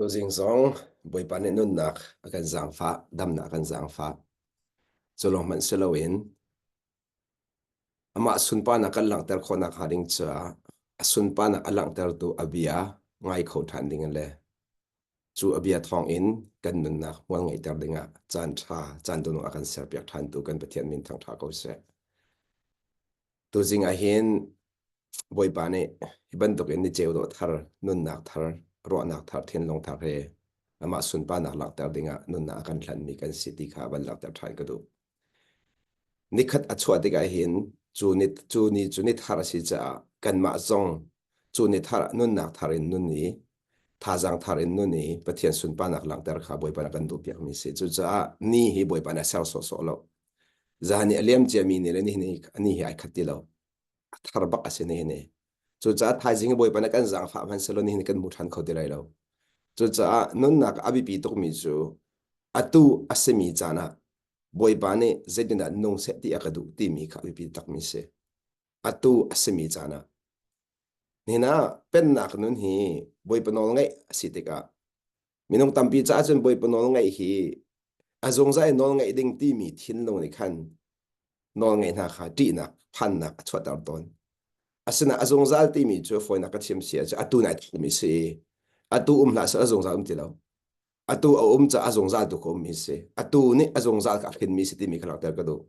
Tuzing zong Bawipa nih nunnak a kan zaangfah, damnak a kan zaangfah. Cu lawng hmanh si loin amah sunparnak kan langhter khawhnak hnga ding caah a sunparnak a langhtertu a bia ngai kho ṭhan ding le cu a bia thawngin kan nunnak hmual ngeihter dingah caan ṭha, caan dunung a kan serpiak ṭhantu kan Pathian min thangṭha ko seh. Tuzing ah hin Bawipa nih hi bantukin ni ceu dawh thar, nunnak thar, ruahnak thar, thinlung thar he amah sunparnak langhter dingah nunnak a kan hlanmi kan si ti kha van langhter ṭhan ka duh. Nikhat a chuah tikah hin cu ni cu ni cu ni thar a si caah kanmah zong cu ni thar nunnak thar in nun i thazaang thar in nun i Pathian sunparnak langhter kha Bawipa nih a kan duhpiakmi a si. Cucaah ni hi Bawipa nih a ser sawhsawh lo. Zan i a liam ciami ni le nihin i ni hi ai khat ti lo. A thar bak a si nihin hi. Cucaah thaizing i Bawipa nih kan zaangfah hmanh sehlaw nihin kan hmu ṭhan kho ti lai lo. Cucaah nunnak a biapi tukmi cu atu a simi caan ah Bawipa nih zeitindah nung seh ti a ka duh timi kha a biapi takmi si. Atu a simi caan ah. Nihin ah pennak nun hi Bawipa nawl ngaih a si tikah Minung tampi caah cun Bawipa nawl ngaih hi a zungzal in nawl ngaih ding timi thinlung nih khan nawl ngaih hna kha ṭihnak, phannak a chuahter tawn. Asinain a zungzal timi cu fawinak ka chim si ahcun atu nai thawkmi si i atu um hlah seh a zungzal um ti lo. Atu a um caah a zungzal tu ka ummi si. Atu nih a zungzal ka hrinmi si timi kha langhter ka duh.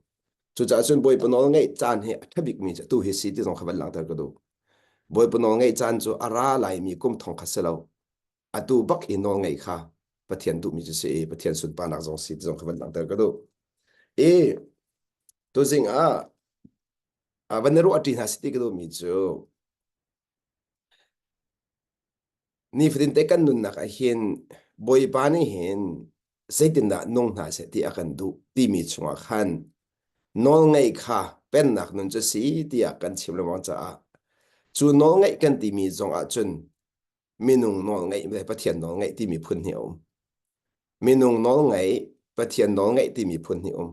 Cucaah cun Bawipa nawl ngaih caan hi a ṭha bikmi cu atu hi si ti zong kha van langhter ka duh. Bawipa nawl ngaih caan cu a ra laimi kum thong kha si lo. Atu bak i nawl ngeih kha Pathian duhmi cu si i Pathian sunparnak zong si ti zong kha van langhter ka duh. I tuzing ah van i ruah ṭi hna si ti ka duhmi cu nifatin te kan nunnak ah hin Bawipa nih hin zeitindah nung hna seh ti a kan duh timi chungah khan nawlngeih kha pennak nun cu si tiah kan chim lengmang caah cu nawlngeih kan timi zong ah cun minung nawlngeih le Pathian nawlngeih timi phun hnih a um. Minung nawlngeih, Pathian nawlngeih timi phun hnih um.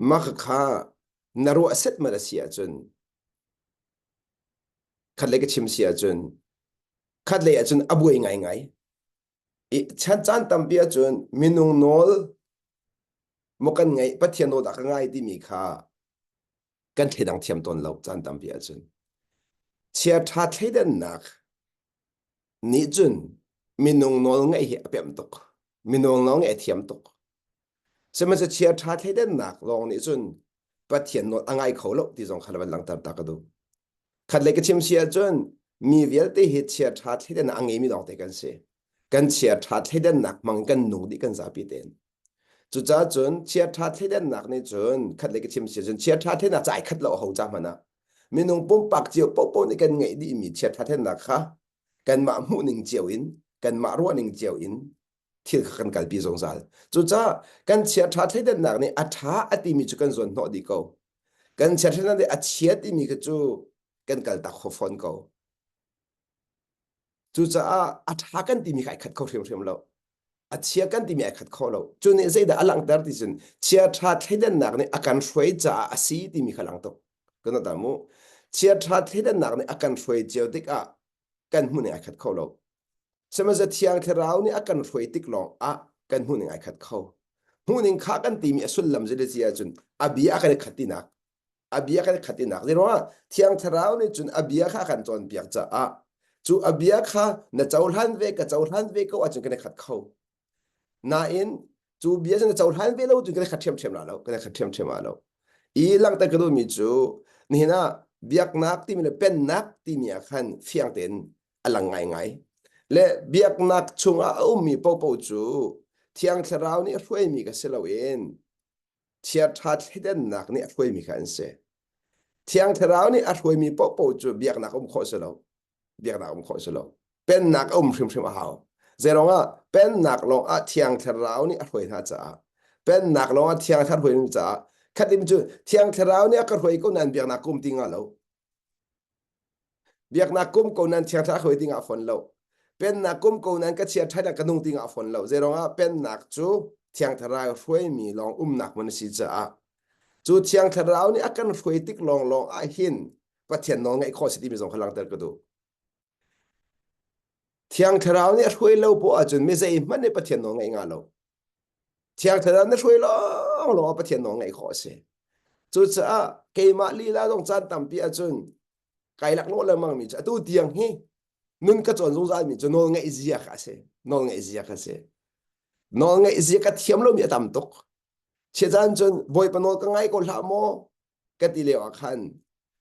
Mah kha na ruah setmat a si ahcun khatlei ka chim si ahcun khatlei ahcun a buai ngaingai. I chan caan tampi ahcun minung nawl maw kan ngaih Pathian nawl dah ka ngai timi kha kan thleidang thiam tawn lo caan tampi ahcun chiaṭha thleidannak nih cun minung nawl ngeih hi a pemh tuk minung nawl ngeih a thiam tuk sihmanhsehlaw chiaṭha thleidannak lawng nih cun Pathian nawl a ngai kho lo ti zong kha van langhter ta ka duh khat lei ka chim si ahcun mi vialte hi chiaṭha thleidannak a ngeimi lawng te kan si kan chiaṭha thleidannak hmang kan nung dih kan zapi tein Cucaah cun chiaṭha thleidannak nih cun khat le ka chim si cun chiaṭha thleidannak ca ai khat lo ho ca hmanh ah minung pumpak cio paohpaoh nih kan ngeih dihmi chiaṭha thleidannak kha kanmah hmuhning cio in kanmah ruahning cio in thil kha kan kalpi zungzal. Cucaah kan chiaṭha thleidannak nih a ṭha a timi cu kan zawn hnawh dih ko. Kan chiaṭha thleidannak nih a chia timi kha cu kan kaltak kho fawn ko. Cucaah a ṭha kan timi kha ai khat kho hrimhrim lo. A chia kan timi ai khat kho lo. Cu nih zeidah a langhter ti cun chia ṭha thleidannak nih a kan hruai caah a si timi kha lang tuk. Kan ta mu. Chia ṭha thleidannak nih a kan hruai cio tikah kan hmuhning ai khat kho lo. Sihmanhsehlaw Thiang Thlarau nih a kan hruai tik lawng ah kan hmuhning ai khat kho. Hmuhning kha kan timi a sullam zei le ahcun a bia a kan i khat tinak a bia kan khat inak zeiruangah thiang thlarau nih cun a bia kha a kan cawnpiak caah cu a bia kha na cohlan ve ka cohlan ve ko ahcun kan i khat kho nain cu bia cu na cohlan ve lo cun kan i khat ṭhiamṭhiam la lo kan i khat ṭhiamṭhiam ah lo i langhter ka duhmi cu nihin ah biaknak timi le pennak timi ah khan fiang tein a lang ngaingai le biaknak chungah a ummi popo cu thiang thlarau nih a hruaimi ka si loin chiaṭha thleidannak nih a hruaimi kha an si. Thiang Thlarau nih a hruaimi paohpaoh cu biaknak um khawh si lo. Biaknak um khawh si lo. Pennak a um hrimhrim a hau. Zeiruangah pennak lawng ah Thiang Thlarau nih a hruai hna caah pennak lawng ah Thiang Thlarau hruai caah khatim cu Thiang Thlarau nih a ka hruai ko nain biaknak kum ti nga lo. Biaknak kum ko nan thiang thlarau hruai ding ah fawn lo. Pennak kum ko nan ka chia ṭhat ka nung ding ah fawn lo. Zeiruangah pennak cu thiang thlarau hruaimi lawng umnak hmun a si caah cu thiang thlarau nih a kan hruai tik lawnglawng ah hin Pathian nawl ngaih khawh si timi zong kha langhter ka duh. Thiang Thlarau nih a hruai lo poah ahcun mi zeihmanh nih Pathian nawl ngaih nga lo. Thiang Thlarau na hruai lawng lawng ah Pathian nawl ngaih khawh a si. Cucaah keimah lila zong caan tampi ahcun kai laklawh lengmang mi cu atu tiang hi nun ka cawn zungzal mi cu nawl ngaih zia kha a si. Nawl ngaih zia kha a si. Nawl ngaih zia ka thiam lomi a tam tuk. Chia caan cun Bawipa nawl ka ngai ko hlah maw ka ti lio ah khan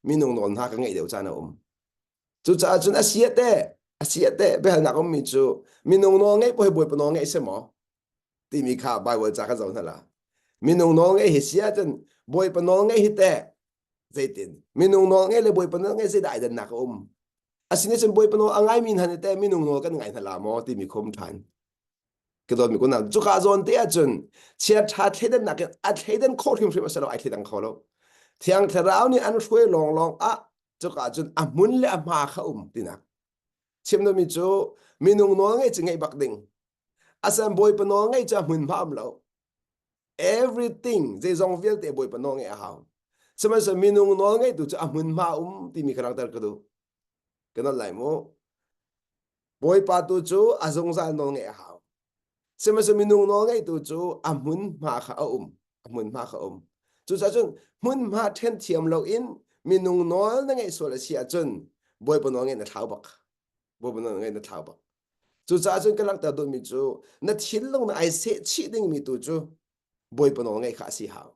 minung nawl hna ka ngaih deuh caan a um. Cucaah cun a si a teh, a si a teh biahalnak ummi cu minung nawl ngeih paoh hi Bawipa nawl ngeih si maw? timi kha Baibal ca kan zoh hna la. Minung nawl ngeih hi si ahcun Bawipa nawl ngeih hi teh zeitin? Minung nawl ngeih le Bawipa nawl ngeih zeidah ai dannak a um? Asinain cun Bawipa nawl a ngaimi hna nih teh minung nawl kan ngai hna la maw timi khum ṭhan. Ka dawtmi kunam cuka zawn te ahcun chia ṭha thleidannak in a thleidan khawh hrimhrim a si lo ai thleidang kho lo. Thiang Thlarau nih an hruai lawnglawng ah cuka cun a hmun le a hma kha um tinak. Chim duhmi cu minung nawl ngeih cu ngeih bak ding. Asan Bawipa nawl ngeih cu a hmun hma um lo. Everything zeizong vialte Bawipa nawl ngeih a hau. Sihmanhsehlaw minung nawl ngeihtu cu a hmun hma um timi kha langhter ka duh. Ka nawl lai mu. Bawipa tu cu a zungzal nawl ngeih a hau. Sihmanhsehlaw minung nawl ngeihtu cu a hmunhma kha a um. A hmunhma kha a um. Cucaah cun hmunhma ṭhen thiam loin minung nawl na ngeih sual a si ahcun Bawipa nawl ngeih na thlau bak. Bawipa nawl ngeih na thlau bak. Cucaah cun ka langhter duhmi cu na thinlung na ai seh chih dingmi tu cu Bawipa nawl ngeih kha a si hau.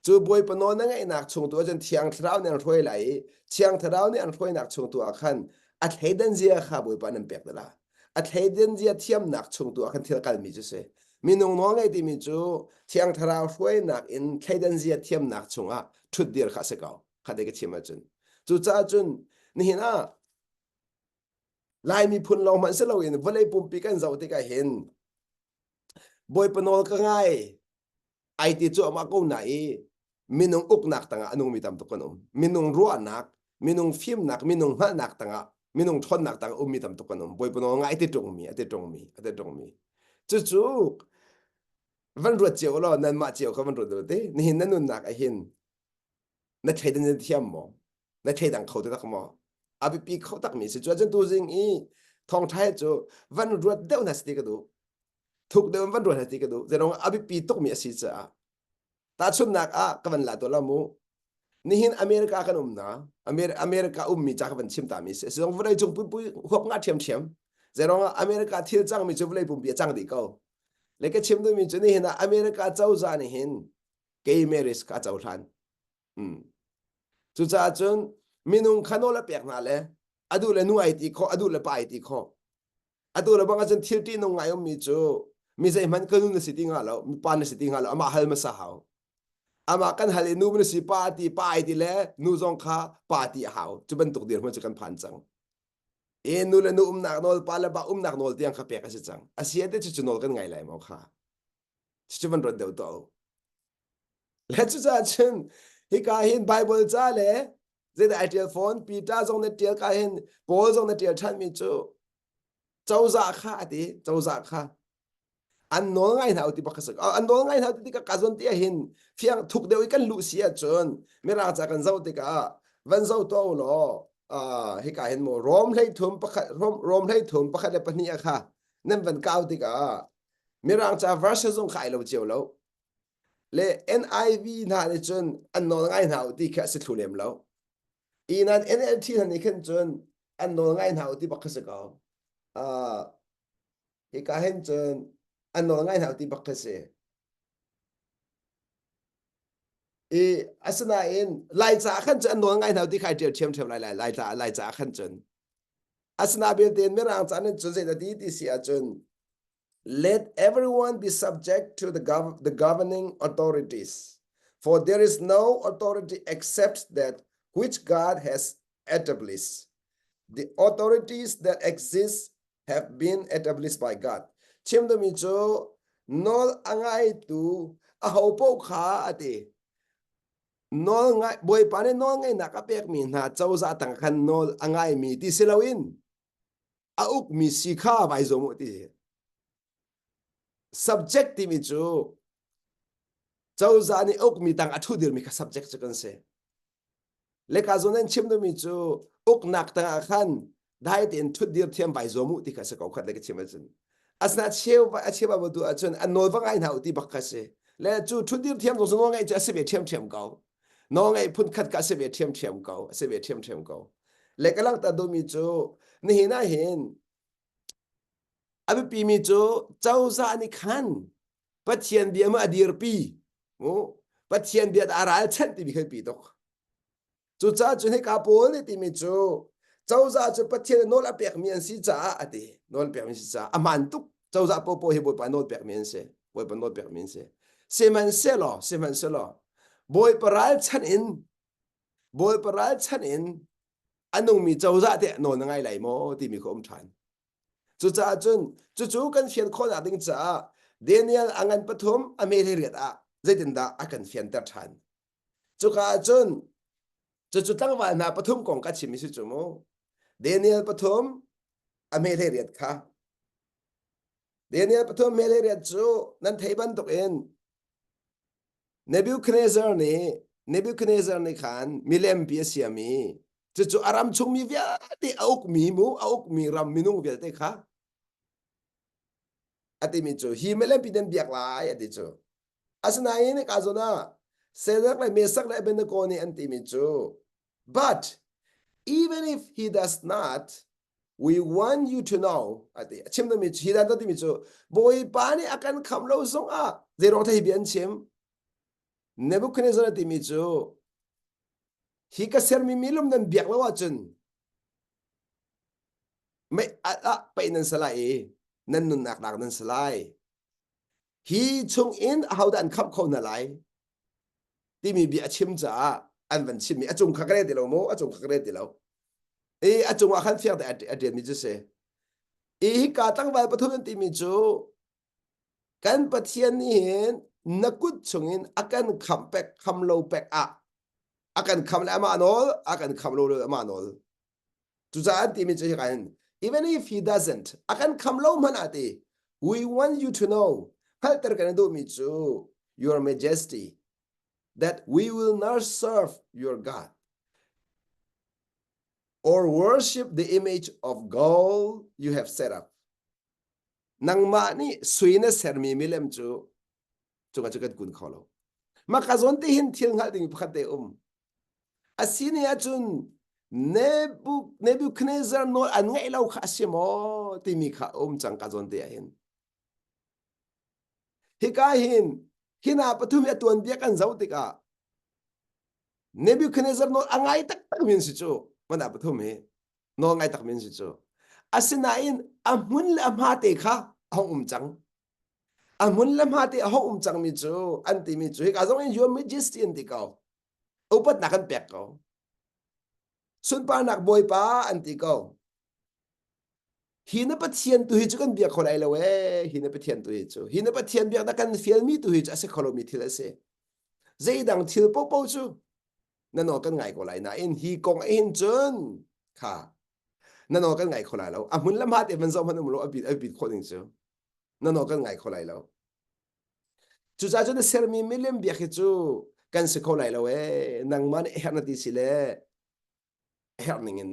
Cu Bawipa nawl na ngaihnak chung tu ahcun Thiang Thlarau nih an hruai lai i Thiang Thlarau nih an hruainak chung tu ah khan a thleidan zia kha Bawipa nan pek la. A thleidan zia thiamnak chung tu ah khan thil kalmi cu si. Minung nawl ngei timi cu Thiang Thlarau hruainak in thleidan zia thiamnak chungah ṭhutdir kha a si ko. Kha te ka chim ahcun. Cucaah cun nihin ah Lai miphun lawng hmanh si loin vawlei pumpi kan zoh tikah hin Bawipa nawl ka ngai ai ti cuahmah ko na i minung uknak tangah a nungmi tam tuk kan um. Minung ruahnak, minung fimnak, minung hngalhnak tangah, minung ṭhawnnak tangah ummi tam tuk kan um. Bawipa nawl ngai ti ṭungmi, a ti ṭungmi, a ti ṭungmi. Cucu van ruat cio law nanmah cio kha van ruat te. Nihin na nunnak ah hin na thleidan na thiam maw? Na thleidang kho taktak maw? A biapi kho takmi si. Cu ahcun tuzing i thawngṭha cu van ruat deuh hna si ti ka duh. Thuk deuh in van ruat hna ti ka duh. Zeiruang a biapi tukmi a si caah. Tahchunhnak ah ka van la tuah la mu. Nihin America kan um na. America ummi ca ka van chim ta mi si. Sizong vawlei cung pumpi huap nga ṭhiamṭhiam. Zeiruang ah America thil cangmi cu vawlei pumpi a cang dih ko. Le ka chim duhmi cu nihin ah America cozah nih hin gay marriage kha a cohlan. Mm. Cucaah cun minung kha nawl a pek hna le a duh le nu ai ti khawh, a duh le pa ai ti khawh. Atu le bang ahcun thil ṭihnung ngai ummi cu mi zeihmanh ka nu na si ti hnga lo, mi pa na si ti hnga lo, amah hal hmasa hau. Amah kan hal i nu na si pa ti pa ai ti le nu zong kha pa ti a hau. Cu bantuk dirhmun cu kan phan cang. E nu le nu umnak nawl, pa le pa umnak nawl tiang kha pek a si cang. A si te cu cu nawl kan ngai lai maw kha. Cucu van ruat deuh tuah u. Le cucaah cun hika hin Bible ca le zeidah ai ṭial fawn Peter zong na ṭial ka hin Paul zong na ṭial ṭhanmi cu cozah kha a ti cozah kha an nawl ngai hna u ti bak ka si an nawl ngai hna u ti tikah ka zawn ti ahhin fiang thuk deuh i kan luh si ahcun mirang ca kan zoh tikah van zoh tuah u law hika hin mu Rom 13 pakhat Rom 13 pakhat le pahnih ah kha nan van kau tikah Mirang ca verse zong kha ai lo cio lo. Le NIV hna nih cun an nawl ngai hna u ti kha a si thlu lem lo. I nan NLT hna nih khin cun an nawl ngai hna u ti bak kha si ko. Uh, hika hin cun an nawl ngai hna u ti bak kha si. I asinain Laica khan cun an nawl ngai hna u ti kha ai ṭial ṭhiamṭhiam lai lai Laica Laica khan cun. Asina belte Mirang ca nih cun zeidah ti ti si ahcun Let everyone be subject to the, gov- the governing authorities, for there is no authority except that which God has established. The authorities that exist have been established by God. Chim duhmi cu nawl a ngaitu aho paoh kha a ti. Nawl ngai Bawipa nih nawl ngeihnak a pekmi hna cozah tang khan nawl a ngaimi ti si loin a ukmi si kha vai zuam u ti subject timi cu cozah nih ukmi tang a ṭhu dirmi kha subject cu kan si leka zawn an chim duhmi cu uknak tangah khan Dai tein thut dir thiam vai zuam u ti kha si ko khat le ka chim ahcun. Asina cheu a cheu ba tu ahcun an nawl va ngai hna u ti bak kha si. Le cu thut dir thiam zong cu nawl ngaih cu a si ve ṭhiamṭhiam ko. Nawl ngaih phun khat kha a si ve ṭhiamṭhiam ko. A si ve ṭhiamṭhiam ko. Le ka langhter duhmi cu nihin ah hin a biapimi cu cozah nih khan Pathian bia ma a dirpi mu Pathian bia a ralchanh timi kha pi tuk. Cucaah cun hika pawl nih timi cu cozah cu Pathian nawl a pekmi an si caah a ti. Nawl pekmi si caah a hmaan tuk. Cozah popo hi Bawipa nawl pekmi an si. Bawipa nawl pekmi an si. Sihmanhsehlaw, sihmanhsehlaw Bawipa ralchanh in Bawipa ralchanh in a nungmi cozah teh nawl na ngai lai maw timi kha um ṭhan. Cucaah cun cucu kan fian khawhnak ding caah Daniel a ngan pathum a me riat ah zeitindah a kan fianter ṭhan. Cuka ah cun cucu tlangval hna pathum kong ka chim i si cu mu. Daniel pathum a hme hlei riat kha. Daniel pathum hme hlei riat cu nan thei bantukin Nebuchadnezzar nih Nebuchadnezzar nih khan milempi a siam i cucu a ram chungmi vialte a ukmi mu a ukmi ram minung vialte kha a timi cu hi milempi nan biak lai a ti cu. Asinain hika zawn ah Shadrach le Meshach le Abednego nih an timi cu but even if he does not we want you to know a ti a chim dami hi dan timi cu Bawipa nih a kan kham lo zong ah zeiruang thei bia an chim Nebuchadnezzar a timi cu hi ka sermi milum nan biak lo ahcun mei ah pei nan salai i nan nunnak lak nan salai Hi chungin ahodah an khamh kho hna lai timi bia a chim caah an van chimmi a cung kha ka rel ti lo mu a cung kha ka rel ti lo i a cungah khan fiang te a ṭialmi cu si i hika tlangval pathum an timi cu kan Pathian nih hin na kut chungin a kan khamh pek kham lo pek ah a kan kham le amah nawl a kan kham lo le amah nawl Cucaah an timi cu hika hin even if he doesn't a kan kham lo hmanh ah ti we want you to know hngalhter kan i duhmi cu your majesty that we will not serve your God or worship the image of gold you have set up. Nangmah nih sui na sermi milem cu cungah cu kan kun kho lo. Maka zawn te hin thil hngalh ding pakhat te um. A si ni ahcun Nebuchadnezzar nawl an ngaih lo kha a si maw timi kha a um cang ka zawn te ah hin. Hika hin hina pathum hi a tuanbia kan zoh tikah Nebuchadnezzar nawl a ngai taktak min si cu mana pathum hi nawl ngai tak min si cu. Asinain a hmun le a hma te kha a hung um cang. A hmun le hma te a hung um cangmi cu an timi cu hika zong in your majesty an ti ko. Upatnak an pek ko. Sunparnak Bawipa an ti ko. Hi na Pathian tu hi cu kan bia kho lai lo ee. Hi na Pathian tu hi cu. Hi na Pathian biak na kan fialmi tu hi cu a si kho lomi thil a si. Zeidang thil popo cu na nawl kan ngai ko lai nain hi kong ah hin cun kha na nawl kan ngai kho lai lo. A hmun le hma te van zoh hmanh um lo a bit a bit khawh ding cu. Na nawl kan ngai kho lai lo. Cucaah cun na sermi milem biak hi cu kan si kho lai lo ee. Nangmah nih herh na ti si le herh ning in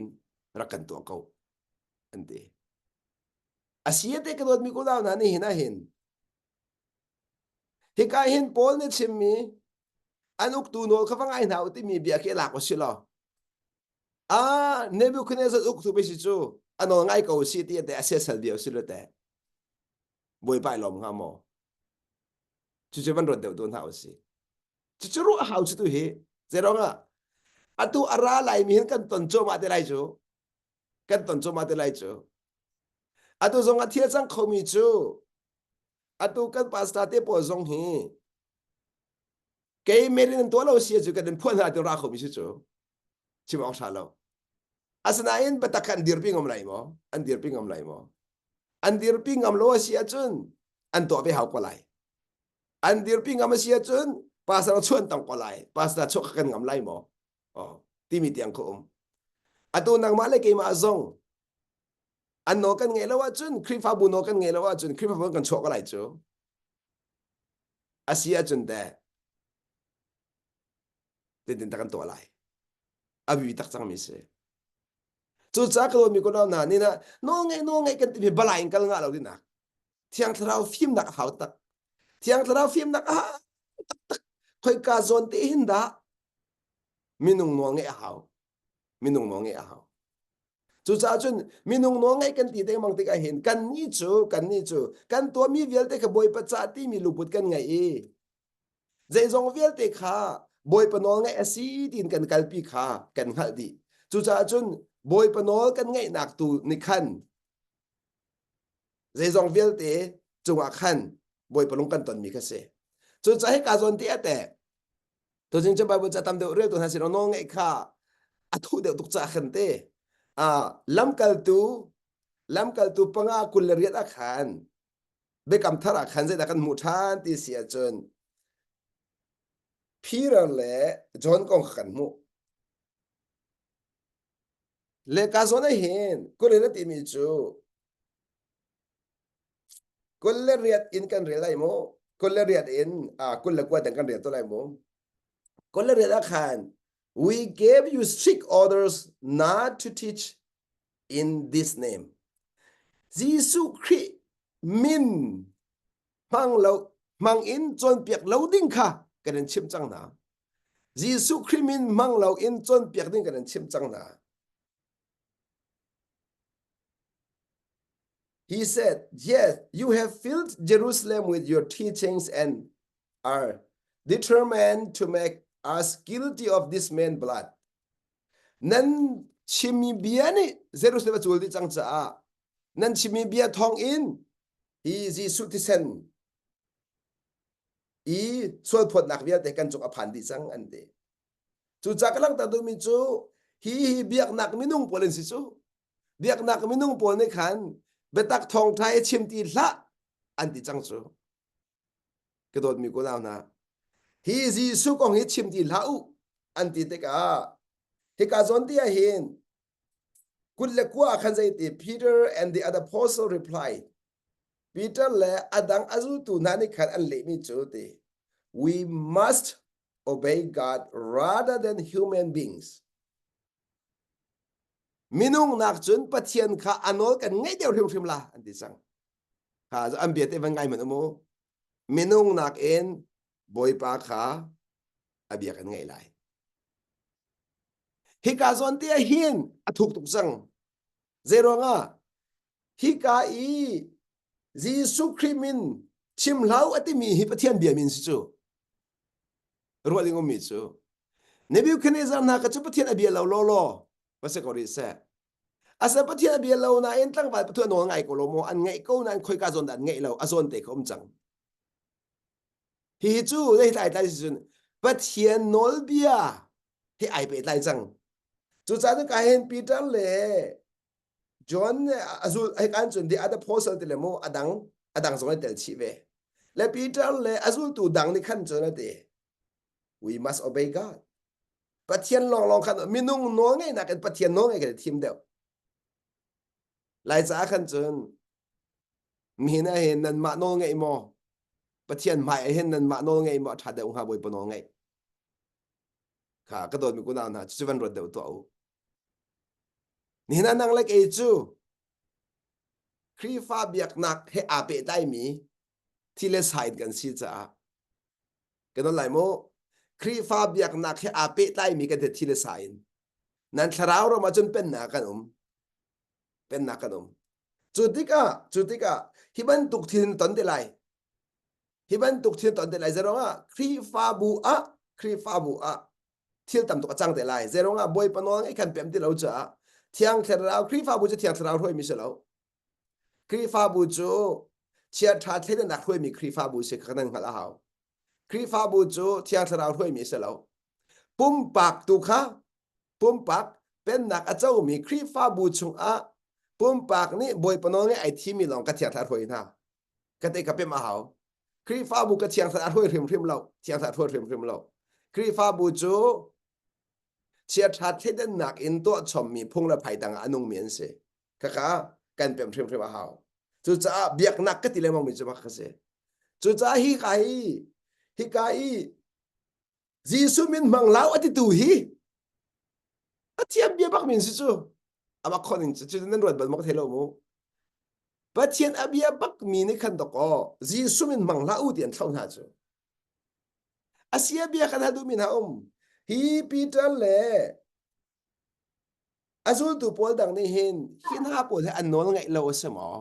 rak kan tuah ko an ti. A si te ka dawtmi unau hna nih hin ah hin hika hin Paul nih chimmi an uktu nawl kha va ngai hna u timi bia khi lak u si law ah Nebuchadnezzar uktu pe si cu a nawl ngai ko si ti te a siasal bia si lo te Bawipa i lawm hnga maw? Cucu van ruat deuh tu hna usih. Cucu ruah hau cu tu hi. Zeiruang ah atu a ra lai mi hin kan ton cuahmah te lai cu. Kan ton cuahmah te lai cu. Atu zong ah thil cang khomi cu atu kan pastor te pawl zong hi kei merin an tuah lo si cu kan in phuan hna ti ra khomi si cu. Chim awk tha lo. Asinain biatak kha an dirpi ngam lai maw? An dirpi ngam lai maw? An dirpi ngam lo a si ahcun an tuah ve hau ko lai. An dirpi ngam a si ahcun pastor chuan tong ko lai. Pastor chuak kan ngam lai maw? Oh, timi tiang kha um. Atu nangmah le keimah zong an nawl kan ngeih lo ahcun Khrihfabu nawl kan ngeih lo ahcun Khrihfabu kan chuah ko lai cu. A si ahcun teh tintin tak kan tuah lai. A biapi tak cangmi si. Cucaah ka dawtmi kunau hna nih na nawl ngaih nawl ngaih kan timi balai in kal ngah lo dinak. Thiang Thlarau fimnak a hau tak. Thiang Thlarau fimnak a hau taktak. Khoika zawn te hin dah minung nawl ngeih a hau. Minung nawl ngeih a hau. Cucaah cun minung nawl ngeih kan ti dengmang tikah hin kannih cu kannih cu kan tuahmi vialte kha Bawipa cah timi lungput kan ngei i zeizong vialte kha Bawipa nawl ngaih a si tiin kan kalpi kha kan hngalh dih. Cucaah cun Bawipa nawl kan ngaihnak tu nih khan zeizong vialte cungah khan Bawipa lung kan tonmi kha si. Cucaah hika zawn te ah teh tuzing cu Bible ca tam deuh rel tu hna sin nawl ngaih kha a thuh deuh tuk caah khan te lamkaltu lamkaltu panga 28 ah khan biakam thar ah khan zeidah kan hmuh ṭhan ti si ahcun Peter le John kong kha kan hmuh. Le ka zawn ah hin Korin a timi cu 28 in kan rel lai mu. 28 in 29 tiang kan rel to lai mu. 28 ah khan we gave you strict orders not to teach in this name. Jesuh Khrih min hmang lo hmang in cawnpiak lo ding kha kan in chimh cang hna. Jesuh Khrih min hmang lo in cawnpiak ding kan in chimh cang hna. He said, Yes, you have filled Jerusalem with your teachings and are determined to make us guilty of this man's blood. Nan chimmi bia nih Jerusalem a cul dih cang caah nan chimmi bia thawng in hi Jesuh thisen i sualphawtnak vialte kan cung a phan dih cang an ti. Cucaah ka langhter duhmi cu hi hi biaknak minung pawl an si cu. Biaknak minung pawl nih khan biatak thawngṭha i chim ti hlah an ti cang cu. Ka dawtmi unau hna, hi Jesuh kong hi chim ti hlah u an ti tikah hika zawn ti ah hin 29 ah khan zei ti Peter and the other apostle replied Peter le adang a zultu hna nih khan an lehmi cu ti we must obey God rather than human beings minung nak cun Pathian kha a nawl kan ngaih deuh hrimhrim la an ti cang Kha an bia te van ngai hmanh u Minung nakin Bawipa kha a bia kan ngaih lai. Hika zawn te ah hin a thuk tuk cang. Zeiruangah hika i Jesuh Khrih min chim hlau a timi hi Pathian bia min si cu. Ruah ding ummi cu. Nebuchadnezzar hna kha cu Pathian a bia lo law law va si ko rih seh. Asa Pathian a bia lo nain tlangval pathu nawl ngai ko lo maw an ngaih ko nain khoika zawn dah an ngaih lo a zawn te kha um cang. Hihi cu zei tlai tlai si cun Pathian nawlbia he ai pehtlai cang. Cucaah cun ka hin Peter le John azul hei kan cun the other apostle ti le mu adang adang zong ai tel chih ve. Le Peter le azultu dang nih khan cun a ti we must obey God. Pathian lawnglawng khan minung nawl ngeihnak in Pathian nawl ngeih kan i thim deuh. Lai caah khan cun mihin ah hin nanmah nawl ngeih maw Pathian hmai ah hin nanmah nawl ngeih maw a ṭha deuh hnga Bawipa nawl ngeih. Kha ka dawtmi kunau hna cucu van ruat deuh tuah u. Nihin ah nang le kei cu Khrihfa biaknak he aa pehtlaimi thi le sa in kan si caah Kan on lai mu. Khrihfa biaknak he aa pehtlaimi kan thi le sa in. Nan thlarau ram ahcun pennak kan um. Pennak kan um. Cu tikah, cu tikah hi bantuk thil na ton te lai. Hi bantuk thil ton te lai. Zeruang ah Khrihfabu ah Khrihfabu ah thil tam tuk a cang te lai. Zeruang ah Bawipa nawl ngeih kan pem ti lo caah Thiang Thlarau Khrihfabu cu Thiang Thlarau hruaimi si lo. Khrihfabu cu chiaṭha thleidannak hruaimi Khrihfabu si kha nan hngalh a hau. Khrihfabu cu Thiang Thlarau hruaimi a si lo. Pumpak tu kha pumpak pennak a comi Khrihfabu chungah pumpak nih Bawipa nawl ngeih ai thimi lawng ka Thiang Thlarau hruai hna. Ka te ka pem a hau. Khrihfabu ka Thiang Thlarau hruai hrimhrim lo. Thiang Thlarau hruai hrimhrim lo. Khrihfabu cu chiaṭha thleidannak in tuah chommi phung le phai dang ah a nungmi an si. Khakha kan pem hrimhrim a hau. Cucaah biaknak ka ti lengmang mi cu bak ka si. Cucaah hi ka hi hika i Jesuh min hmang lau a titu hi Pathian bia bak min si cu. Ama khon in cu nan ruat bal maw ka thei lo mu. Pathian a bia bak mi nih khan dok aw Jesuh min hmang hlah u ti an thlauh hna cu. Asia bia kan hal duhmi hna um. Hi Peter le a zultu pawl dang nih hin hi hna pawl hi an nawl ngaih lo a si maw?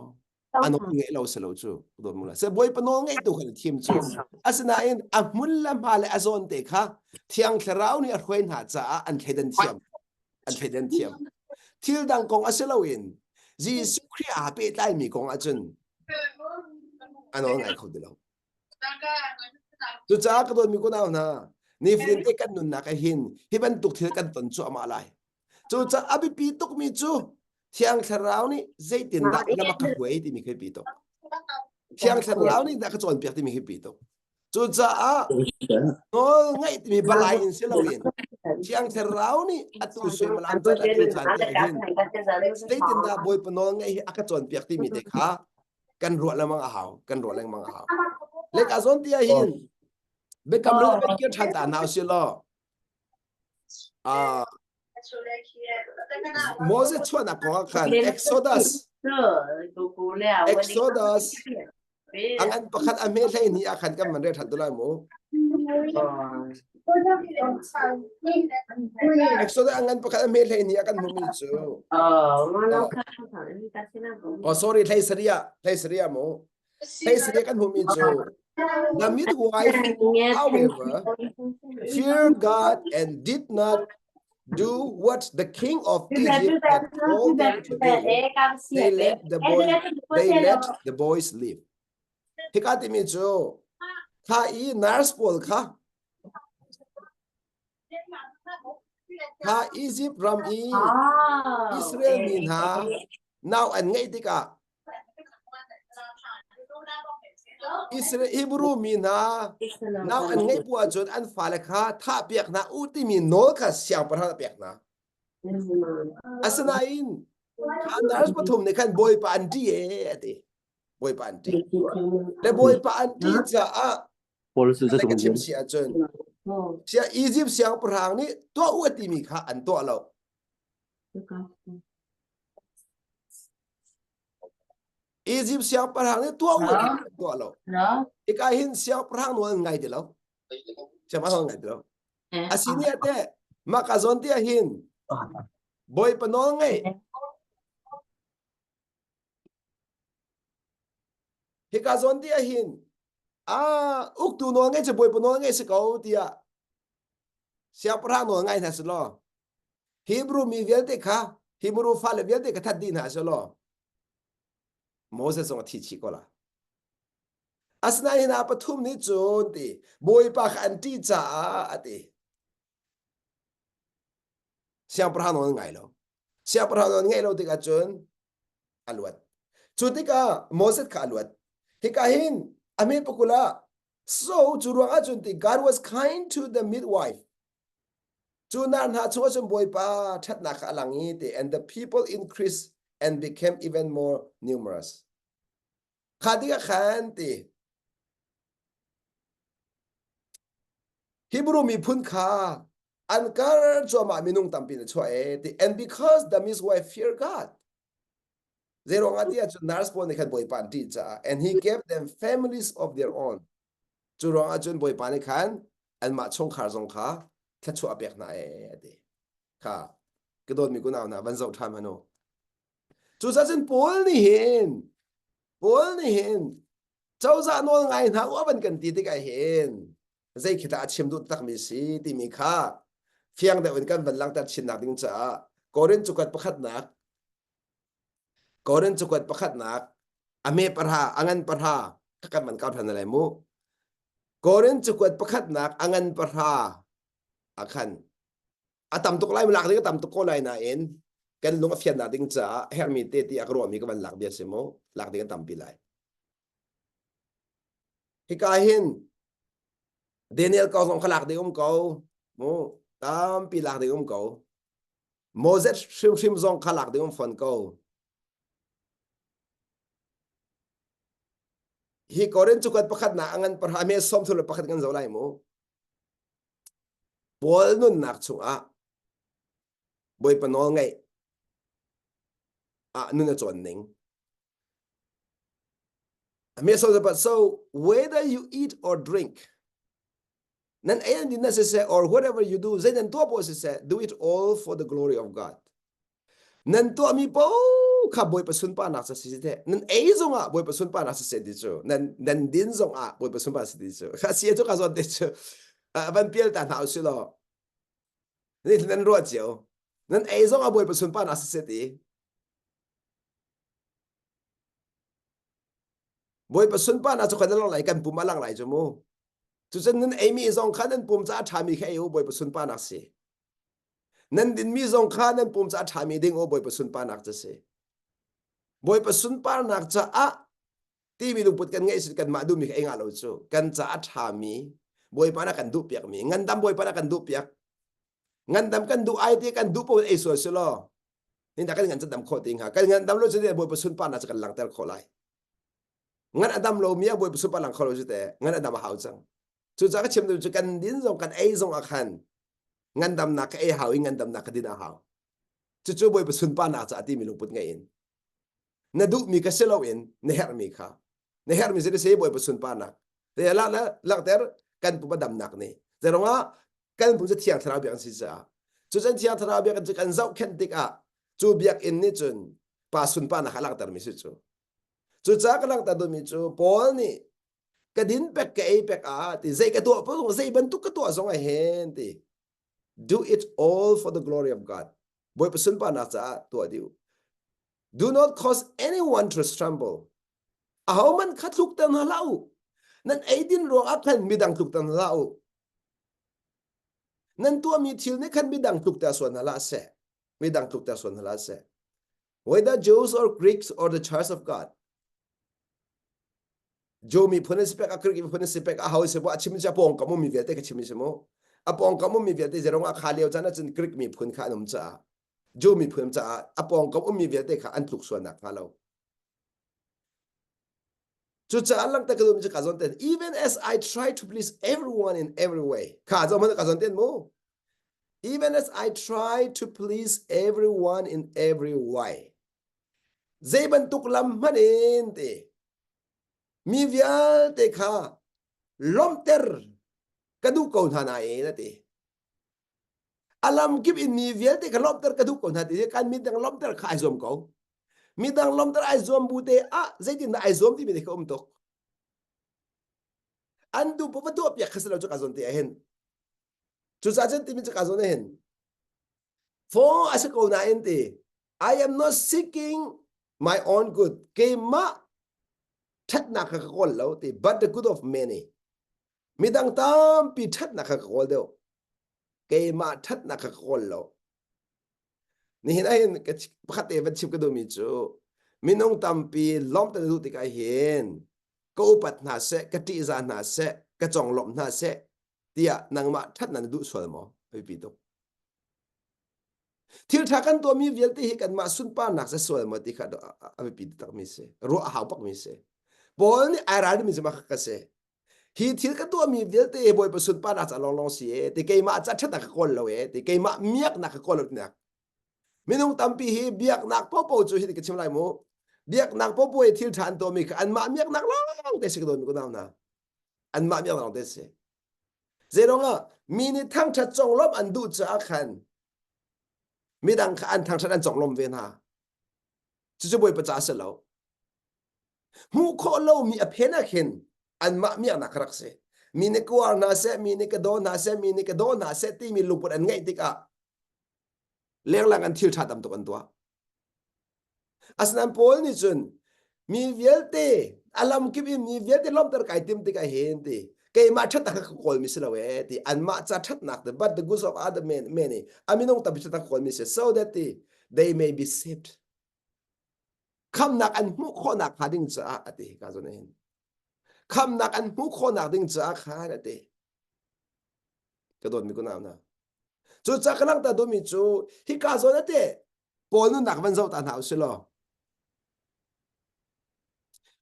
A nawl ngaih lo si lo cu. Dawt mu la. Se Bawipa nawl ngaih tu khan thim cu. Asinain a hmun le hma le a zawn te kha Thiang Thlarau nih a hruai hna caah an thleidan thiam. An thleidan thiam. Thil dang kong a si loin Jesuh Khrih aa pehtlaimi kong ahcun a nawl ngai kho ti lo. Cucaah ka dawtmi kunau hna, nifatin te kan nunnak ah hin hi bantuk thil kan ton cuahmah lai. Cucaah a biapi tukmi cu Thiang Thlarau nih zeitindah lam a ka hruai timi khi biapi tuk. Thiang Thlarau nih dah ka cawnpiak timi khi biapi tuk. Cucaah nawl ngaih timi balai in si loin Thiang Thlarau nih atu suimilam caan atu caan te ah hin zeitindah Bawipa nawl ngaih hi a ka cawnpiak timi te kha kan ruah lengmang a hau kan ruah lengmang a hau leka zawn ti ah hin biakam hlun kan kir ṭhan ta hna usih law ah Moses chuahnak kong ah khan Exodus Exodus a ngan pakhat a hme hlei ni ah khan kan man rel ṭhan tu lai mu Exodus a ngan pakhat a hme hlei ni ah kan hmuhmi cu Oh sorry hlei saria hlei saria mu hlei saria kan hmuhmi cu the midwife however feared God and did not do what the king of Egypt had told them to do. They let the boy they let the boys live. Hika timi cu kha i nurse pawl kha kha Egypt ram i Israel mi hna nau an ngeih tikah Israel Hebrew mi hna nau an ngeih bu ahcun an fale kha thahpiak hna u timi nawl kha siangpahrang a pek hna. Asinain kha nurse pathum nih khan Bawipa an ṭih ee a ti. Bawipa an ṭih. Le Bawipa an ṭih caah ka chim si ahcun sia Egypt siangpahrang nih tuah u a timi kha an tuah lo. Egypt siangpahrang nih tuah u a timi an tuah lo. Hika hin siangpahrang nawl an ngai ti lo. Siangpahrang nawl an ngai ti lo. Asini ah teh mah ka zawn ti ah hin Bawipa nawl ngeih Hika zawn ti ahhin ah uktu nawl ngei cu bawipa nawl ngei si ko tiah siangpahrang nawl ngai hna selaw Hebrew mi vialte kha Hebrew fale vialte kha that dih hna selaw Moses zong a thi chih ko la. Asinain hi pathum nih cun ti Bawipa kha an ṭih caah a ti. Siangpahrang nawl ngai lo. Siangpahrang nawl ngaih lo tikah cun a luat. Cu tikah Moses kha a luat. Hika hin a hme pakul ah so cu ruang ahcun ti God was kind to the midwife. Cu na hna chung ahcun Bawipa ṭhatnak kha a lang i ti and the people increased and became even more numerous. Kha tikah khan ti Hebrew miphun kha an kar cuahmah minung tampi na chuah e ti and because the midwife fear God zeiruang ah ti ahcun nurse pawl nih khan Bawipa an ṭih caah and he gave them families of their own cu ruang ahcun Bawipa nih khan anmah chungkhar zong kha thluachuah a pek hna e a ti kha ka dawtmi kunau hna van zoh ṭhan hmanh u cucaah cun Paul nih hin Paul nih hin cozah nawl ngai hna u a van kan ti tikah hin zei khi dah a chim duh takmi si timi kha fiang deuh in kan van langhter chinnak ding caah Korin cukat pakhatnak Korin cukat pakhatnak a me parha a ngan parha kan man kau than lai mu Korin cukat pakhatnak a ngan parha a khan a tam tuk lai lak ding a tam tuk ko lai nain kan lung a fiannak ding caah hermi te ti a ka ruahmi ka van lak bia si mu lak ding a tampi lai Hika hin Daniel ko zong kha lak ding um ko. Mu tampi lak ding um ko. Moses hrimhrim zong kha lak ding um fawn ko. Hi Korin cukat pakhat na angan parha me som thul pakhat kan zo lai mu. Paul nunnak chungah Bawipa nawl ngaih. Ah nun a cawn ning. So whether you eat or drink, nan ei an din na siseh or whatever you do, zei nan tuah poh siseh, do it all for the glory of God. Nan tuahmi paoh kha Bawipa sunparnak ca si teh. Nan ei zongah Bawipa sunparnak siseh ti cu, nan nan din zongah Bawipa sunparnak si ti cu. Kha si cu ka zawn te cu van pial ta hna usih law. Nan ruah cio. Nan ei zongah Bawipa sunparnak siseh ti. Bawipa sunparnak cu kan lang lai kan pum a lang lai cu mu. Cucun nan eimi zong kha nan pum ca a ṭhami kha ei u Bawipa sunparnak si. Nan dinmi zong kha nan pum ca a ṭhami ding u Bawipa sunparnak ca si. Bawipa sunparnak caah timi lungput kan ngeih si kanmah duhmi kha ei ngah lo cu kan ca a ṭhami Bawipa na kan duhpiakmi ngandam Bawipa na kan duhpiak ngandam kan duh ai ti kan duh paoh ei sual si law Ninda kan ngan dam khawh ti hnga. Kan ngan dam lo cu Bawipa sunparnak cu kan langhter khawh lai. Ngan a dam lo mi a Bawipa sunpar lang kho lo cu te ngan a dam a hau cang. Cucaah ka chim duh cu kan din zong kan ei zong ah khan ngandamnak ka ei hau i ngandamnak ka din a hau. Cucu Bawipa sunparnak caah timi lungput ngei in na duhmi ka si loin na herhmi kha na herhmi si si Bawipa sunparnak te la langhter kan pum a damnak nih zeirongah kan pum cu thiang thlarau biakinn si caah cucun thiang thlarau biakinn cu kan zohkhenh tikah cu biakinn nih cun pa sunparnak a langhtermi si cu cucaah ka langhter duhmi cu Paul nih ka din pek ka ei pek ah ti zei ka tuah zong zei bantuk ka tuah zong ah hin ti do it all for the glory of God Bawipa sunparnak caah tuah dih do not cause anyone to stumble ahohmanh kha tlukter hna hlah u nan eidin ruangah khan midang tlukter hna hlah u Nan tuahmi thil nih khan midang tlukter sual hna hlah seh. Midang tlukter sual hna hlah seh. Whether Jews or Greeks or the Church of God. Jew miphun an si pek, a Greek miphun an si pek, a ho si bu a chim si a pawngkam ummi vialte ka chim si mu. A pawngkam ummi vialte zerong ah kha lio caan ahcun Greek miphun kha an um caah Jew miphun caah a pawngkam ummi vialte kha an tluk sual nak hnga lo. Cucaah langhter ka duhmi cu ka zawn ten even as I try to please everyone in every way. Kha zawn hmanh ka zawn ten mu. Even as I try to please everyone in every way. Zei bantuk lam hmanh in ti mi vialte kha lawmhter ka duh ko hna nain a ti. A lam kip in mi vialte kha lawmhter ka duh ko hna ti kan mi dang lawmhter kha ai zuam ko. Midang lawmter ai zuam bu te ah zeitindah ai zuam timi te kha um tuk. An duh va tuah piak kha si lo cu ka zawn te ah hin. Cucaah cun timi cu ka zawn ah hin. For a si ko nain ti I am not seeking my own good. Keimah ṭhatnak kha ka kawl lo ti but the good of many. Midang tampi ṭhatnak kha ka kawl deuh. Keimah ṭhatnak kha ka kawl lo. Nihin ahhin pakhat te van chim ka duhmi cu minung tampi lawmhter na duh tikah hin ka upat hna seh, ka ṭihzah hna seh, ka conglawmh hna seh tiah nangmah ṭhatnak na duh sual maw? A biapi tuk. Thil ṭha kan tuahmi vialte hi kanmah sunparnak si sual maw ti kha a biapi takmi si. Ruah a hau bakmi si. Paul nih ai ralrinmi cu mah kha ka si. Hi thil ka tuahmi vialte hi Bawipa sunparnak ca lawnglawng si e ti keimah ca ṭhatnak ka kawl lo e ti keimah miaknak ka kawl lo tinak. Minung tampi hi biaknak popo cu hi ka chim lai mu. Biaknak popo i thil ṭha an tuahmi kha anmah miaknak lawng te si ka dawtmi ka nau hna. Anmah miaknak lawng te si. Zeiruangah mi nih thangṭhat conglawmh an duh caah khan midang kha an thangṭhat an conglawmh ve hna. Cucu Bawipa ca a si lo. Hmuh khawh lomi a phen ah khin anmah miaknak kha rak si. Mi nih ka uar hna seh, mi nih ka daw hna seh, mi nih ka daw hna seh timi lungput an ngeih tikah lenglang an thil ṭha tam tuk an tuah. Asinain Paul nih cun mi vialte a lamkip in mi vialte lawmhter kai tim tikah hin ti keimah ṭhatnak kha ka kawlmi si lo ee ti anmah ca ṭhatnak te but the goods of other men many a minung tampi ṭhatnak ka kawlmi si so that ti they may be saved khamnak an hmuh khawhnak hnga ding caah a ti ka zawn hin khamnak an hmuh khawhnak ding caah khan a ti ka dawtmi ku nau na cu ca ka langhter duhmi cu hika zawn a ti Paul nunnak van zoh ta hna usih law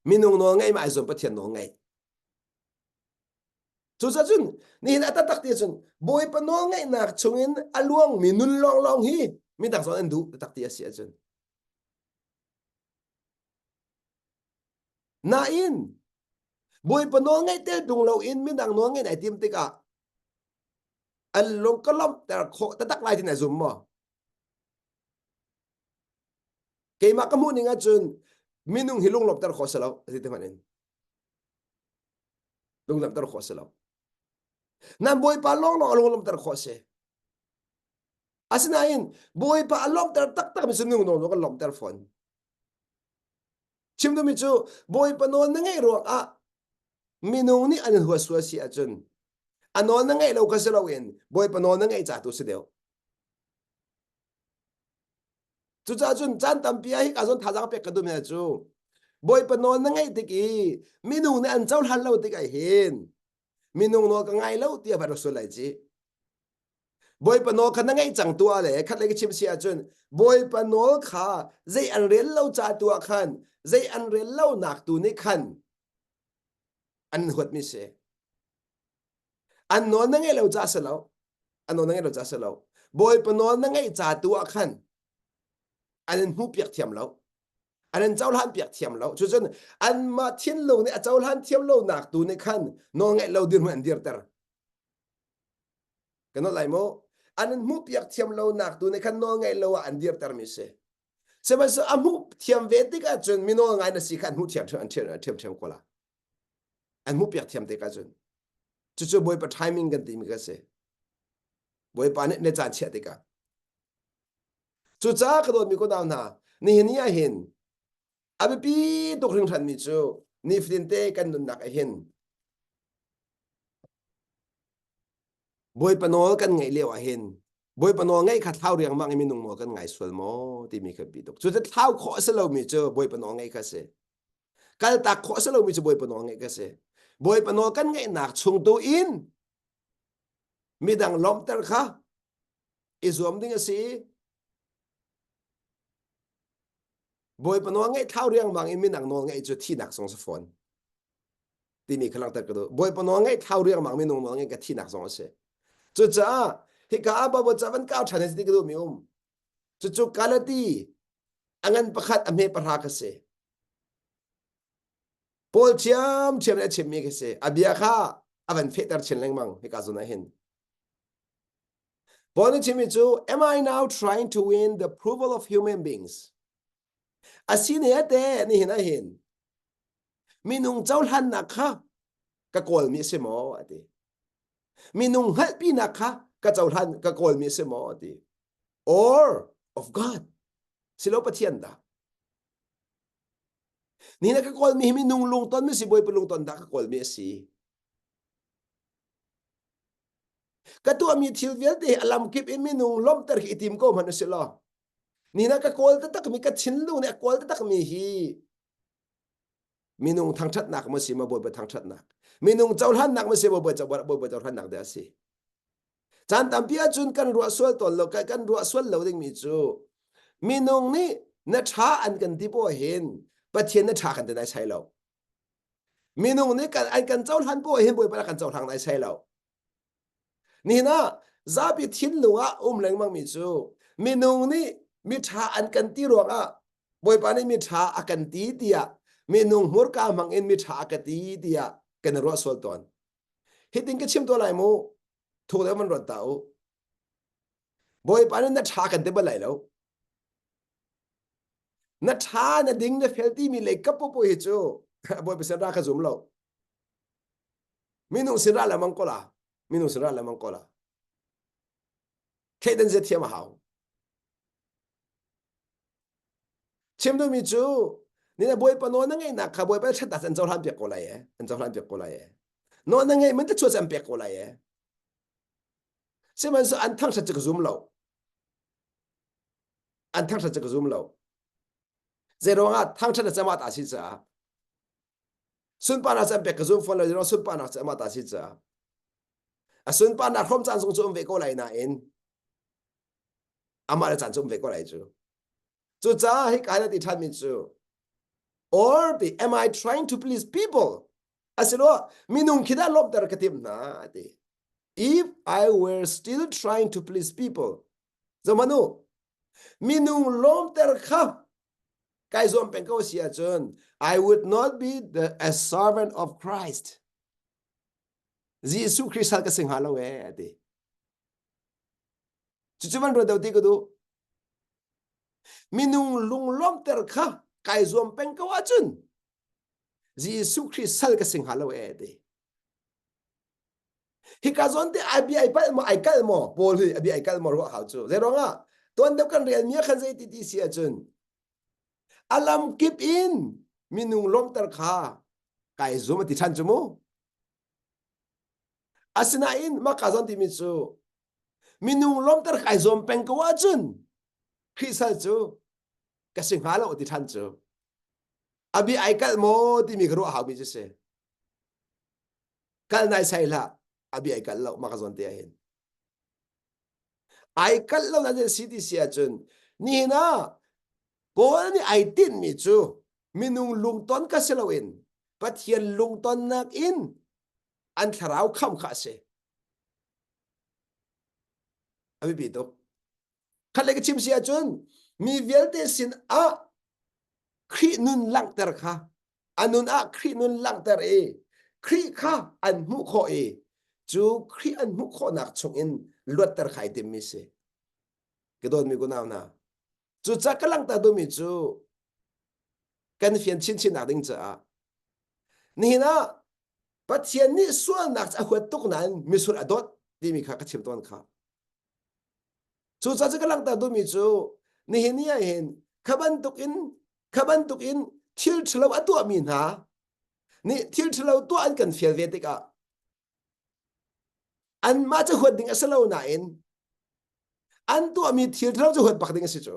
minung nawl ngeih ma ai zuam Pathian nawl ngeih Cucaah cun nihin a taktak ti cun Bawipa nawlngaihnak chungin a luangmi nun lawnglawng hi midang zong an duh taktak ti a si ahcun. Nain Bawipa nawl ngaih tel tung loin midang nawl ngaih nai tim tikah an lung ka lawmhter khawh taktak lai ti na zum maw? Keimah ka hmuh ning ahcun minung hi lunglawmhter khawh si lo ti te hmanh in. Lunglawmhter khawh si lo. Nan Bawipa lawnglawng a lunglawmhter khawh si. Asinain Bawipa a lawmhter taktak mi cu minung nawl kan lawmhter fawn. Chim duhmi cu Bawipa nawl na ngeih ruangah minung nih an in huat sual si ahcun a nawl na ngeih lo kha si loin Bawipa nawl na ngeih ca tu si deuh. Cucaah cun caan tampi ah hika zawn thazaang pek ka duhmi cu Bawipa nawl na ngeih tik i minung nih an cohlan lo tik ah hin minung nawl ka ngai lo tiah van rak sual lai ci. Bawipa nawl kha na ngeih cang tu ah le khat lei ka chim si ahcun Bawipa nawl kha zei an rel lo ca tu ah khan zei an rel lo nak tu nih khan an huatmi si. An nawl na ngeih lo ca si lo. An nawl na ngeih lo ca si lo. Bawipa nawl na ngeih ca tu ah khan an in hmuhpiak thiam lo. An in cohlan piak thiam lo. Cucun anmah thinlung nih a cohlan thiam lo nak tu nih khan nawl ngeih lo dirhmun an dirter. Kan nawl lai mu. An in hmuhpiak thiam lo nak tu nih khan nawl ngeih lo ah an dirtermi si. Sihmanhsehlaw a hmuh thiam ve tik ahcun mi nawl ngai na si kha an hmuh thiam an thiam thiam ko la. An hmuhpiak thiam tik ahcun. Cucu Bawipa timing kan timi ka si. Bawipa nih na caan chiah tikah. Cucaah ka dawtmi ko hna, nihin ni ah hin a biapi tuk hringhranmi cu nifatin te kan nunnak ah hin Bawipa nawl kan ngaih lio ah hin Bawipa nawl ngaih kha thlau riangmang i minung nawl kan ngai sual maw timi kha bi tuk. Cu thlau khawh a si lomi cu Bawipa nawl ngaih kha si. Kaltak khawh a si lomi cu Bawipa nawl ngaih kha si. Bawipa nawl kan ngaihnak chung tu in midang lawmhter kha i zuam ding a si. Bawipa nawl ngaih thlau riangmang in midang nawl ngaih cu thihnak zong si fawn. Timi kha langhter ka duh. Bawipa nawl ngaih thlau riangmang minung nawl ngaih ka thihnak zong a si. Cucaah hika ah Baibal ca van kau ṭhan ti ka duhmi um. Cucu Galati a ngan pakhat a hme pahra ka si. Paul ṭhiamṭhiam in a chimmi ka si. A bia kha a van fehter chin lengmang hika zawn ah hin. Paul nih chimmi cu am I now trying to win the approval of human beings? Asine ate nihin ah hin minung cohlannak kha ka kawlmi a si maw a ti. Minung hngalhpinak kha ka cohlan ka kawlmi a si maw a ti. Or of God silo Pathian dah. Ni na ka kawlmi hi minung lungton mi si Bawipa lungton dah ka kawlmi a si. Ka tuahmi thil vialte hi a lamkip in minung lawmhter hi i tim ko hmanh u si law ni na ka kawl taktakmi ka thinlung nih a kawl taktakmi hi minung thangṭhatnak maw si maw Bawipa thangṭhatnak minung cohlannak maw si maw Bawipa cohlannak dah a si caan tampi ahcun kan ruah sual tawn lo kan ruah sual lo dingmi cu minung nih na ṭha an kan ti poah hin Pathian na ṭha kan ti nai sai lo minung nih kan an kan cohlan poah hin Bawipa kan cohlang nai sai lo Nihin ah zapi thinlung ah um lengmangmi cu minung nih miṭha an kan ti ruangah Bawipa nih miṭha a kan ti tiah minung hmurka hmang in miṭha a ka ti tiah kan i ruah sual tawn. Hitin ka chim tuah lai mu, thuk deuh man ruat ta u. Bawipa nih na ṭha kan ti bal lai lo. Na ṭha, na ding, na fel timi lei kap popo hi cu Bawipa sin ra ka zum lo. Minung sin ra lengmang ko la. Minung sin ra lengmang ko la. Thleidan zia thiam a hau. Chim duhmi cu ni na bawipa nawl na ngeihnak kha bawipa ṭhatnak an cohlan piak ko lai e. An cohlan piak ko lai e. Nawl na ngeih man te an pek ko lai e. Sihmanhsehlaw an thangṭhat cu ka zum lo. An thangṭhat cu ka zum lo. Zeiruangah thangṭhat na cama ta si caah Sunparnak cu an pek ka zum fawn lo zero sunparnak cu amah ta si caah. A sunparnak hrawm caan zong cu um ve ko lai nain amah le caan cu um ve ko lai cu. Cucaah hika na ti ṭhanmi cu or ti am I trying to please people? Asiloah minung khi dah lawmhter ka timh hna ti. If I were still trying to please people, zamanu minung lawmter kha. Kai zuam peng ko si ahcun I would not be the a servant of Christ. Jesuh Khrih sal ka si hnga lo ee a ti. Cucu van ruat deuh ti ka duh. Minung lunglawmhter kha kai zuam peng ko ahcun Jesuh Khrih sal ka si hnga lo ee ti. Hika zawn te ai bia ai palh maw ai kalh maw Paul hi a bia ai kalh maw ruah hau cu. Zei ruangah tuan deuh kan rel mi ah khan zei ti ti si ahcun a lam kip in minung lawmhter kha kai zum a ti ṭhan cu mu. Asinain mah ka zawn timi cu minung lawmhter kai zuam peng ko ahcun Khrih sal cu ka si hnga lo ti ṭhan cu. A bia ai kalh maw timi ka ruah haumi cu si. Kal nai sai hlah a bia ai kalh lo mah ka zawn te ah hin. Ai kalh lo na si ti si ahcun nihin ah Paul nih ai tinhmi cu minung lungton ka si loin Pathian lungtonnak in an thlarau khamh kha a si. A biapi tuk. Khat le ka chim si ahcun mi vialte sin ah Khrih nun langhter kha a nun ah Khrih nun langhter i Khrih kha an hmuh khawh i cu Khrih an hmuh khawhnak chungin luatter kha ai timmi si. Ka dawtmi kunau hna, cucaah ka langhter duhmi cu kan fian chinchin nak ding caah nihin ah Pathian nih sualnak a huat tuk nain misual a dawt timi kha ka chim tawn kha. Cucaah cu ka langhter duhmi cu nihin ni ah hin kha bantukin kha bantukin thil ṭhalo a tuahmi hna nih thil ṭhalo tuah an kan fial ve tikah anmah cu huat ding a si lo nain an tuahmi thil ṭhalo cu huat bak ding a si cu.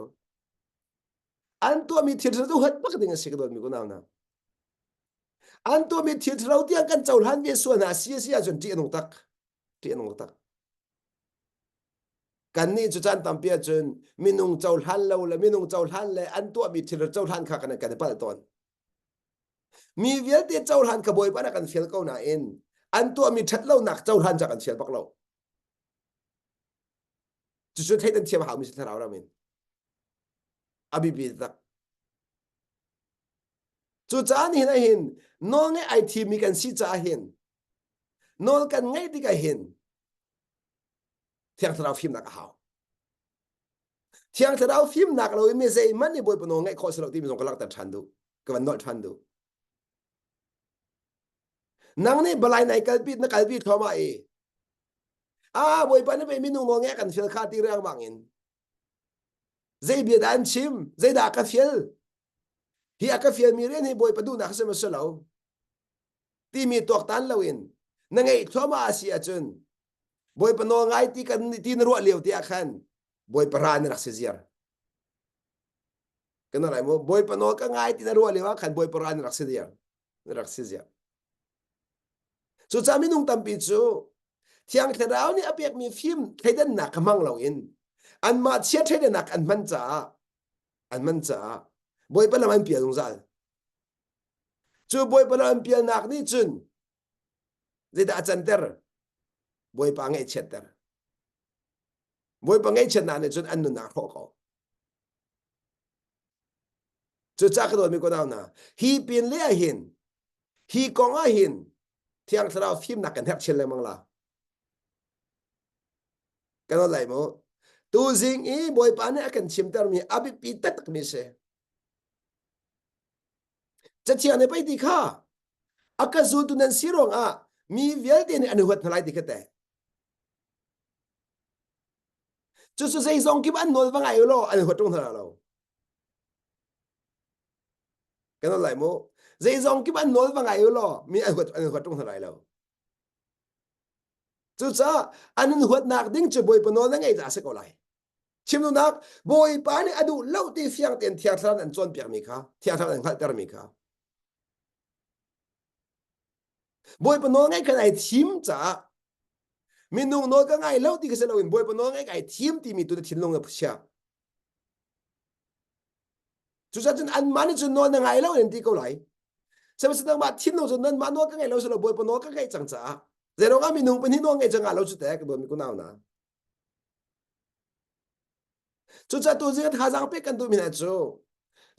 An tuahmi thil ṭhalo cu huat bak ding a si ka dawtmi kunau hna. An tuahmi thil ṭhalo tiang kan cohlan ve sual hna si a si ahcun ṭih a nung tak. Ṭih a nung tak. Kannih cu caan tampi ahcun minung cohlan lo le minung cohlan le an tuahmi thil cohlan kha kan kan i palh tawn. Mi vialte cohlan kha Bawipa nih a kan fial ko nain an tuahmi ṭhatlonak cohlan cu a kan fial bak lo. Cucu theih an thiam a haumi si thlarau ram in. A biapi tak. Cucaah nihin ah hin nawlngaih ai thimmi kan si caah hin nawl kan ngaih tikah hin Thiang Thlarau fimnak a hau. Thiang Thlarau fimnak lo in mi zeihmanh nih Bawipa nawl ngaih khawh si lo timi zong ka langhter ṭhan duh. Ka van nolh ṭhan duh. Nang nih balai nai kalpi na kalpi thluahmah i ah Bawipa nih pei minung nawl ngaih kan fial kha ti riangmang in zei bia dah an chim zeidah ka fial hi a ka fialmi rian hi Bawipa duhnak a si maw si lo timi tuaktan loin na ngeih thluahmah a si ahcun Bawipa nawl ngai ti kan ti na ruah lio te ah khan Bawipa ra na rak si ziar. Kan lai mu Bawipa nawl ka ngai ti na ruah lio ah khan Bawipa ra na rak si ziar. Na rak si ziar. Cucaah minung tampi cu Thiang Thlarau nih a pekmi fim thleidannak kha hmang loin anmah chia thleidannak an hman caah an hman caah Bawipa lam an pial zungzal. Cu Bawipa lam an pialnak nih cun Zeidah a canter? Bawipa ngaihchiatter. Bawipa ngaihchiatnak nih cun an nunnak hrawh ko. Cucaah ka dawtmi ko hna, hi pin le ah hin, hi kong ah hin, Thiang Thlarau fimnak kan herh chin lengmang la. Kan lai mu. Tuzing i Bawipa nih a kan chimtermi a biapi taktakmi si. Cathiang nih pei ti kha a ka zultu nan si ruangah mi vialte nih an huat hna lai ti kha teh. Cucu zeizong kip an nawl va ngai law an huat ṭung hna lo. Kan lai mu. Zeizong kip an nawl va ngai law mi an huat an huat ṭung hna lai lo. Cucaah an in huatnak ding cu Bawipa nawl na ngeih caah a si ko lai. Chimduhnak Bawipa nih a duh lo ti fiang tein Thiang Thlarau an cawnpiakmi kha, Thiang Thlarau an hngalhtermi kha. Bawipa nawl ngaih khan ai thim caah minung nawl ka ngai lo ti ka si loin Bawipa nawl ngaih ai thim timi tu na thinlung na chia. Cucaah cun anmah nih cun nawl na ngai lo in ti ko lai. Sihmanhsehlaw nangmah thinlung cun nanmah nawl ka ngaih lo si lo Bawipa nawl ka ngaih cang caah zeiruang ah minung pahnih nawl ngaih cang lo cu teh ka dawtmi kunau na. Cucaah tu zing thazaang pek kan duhmi hna cu.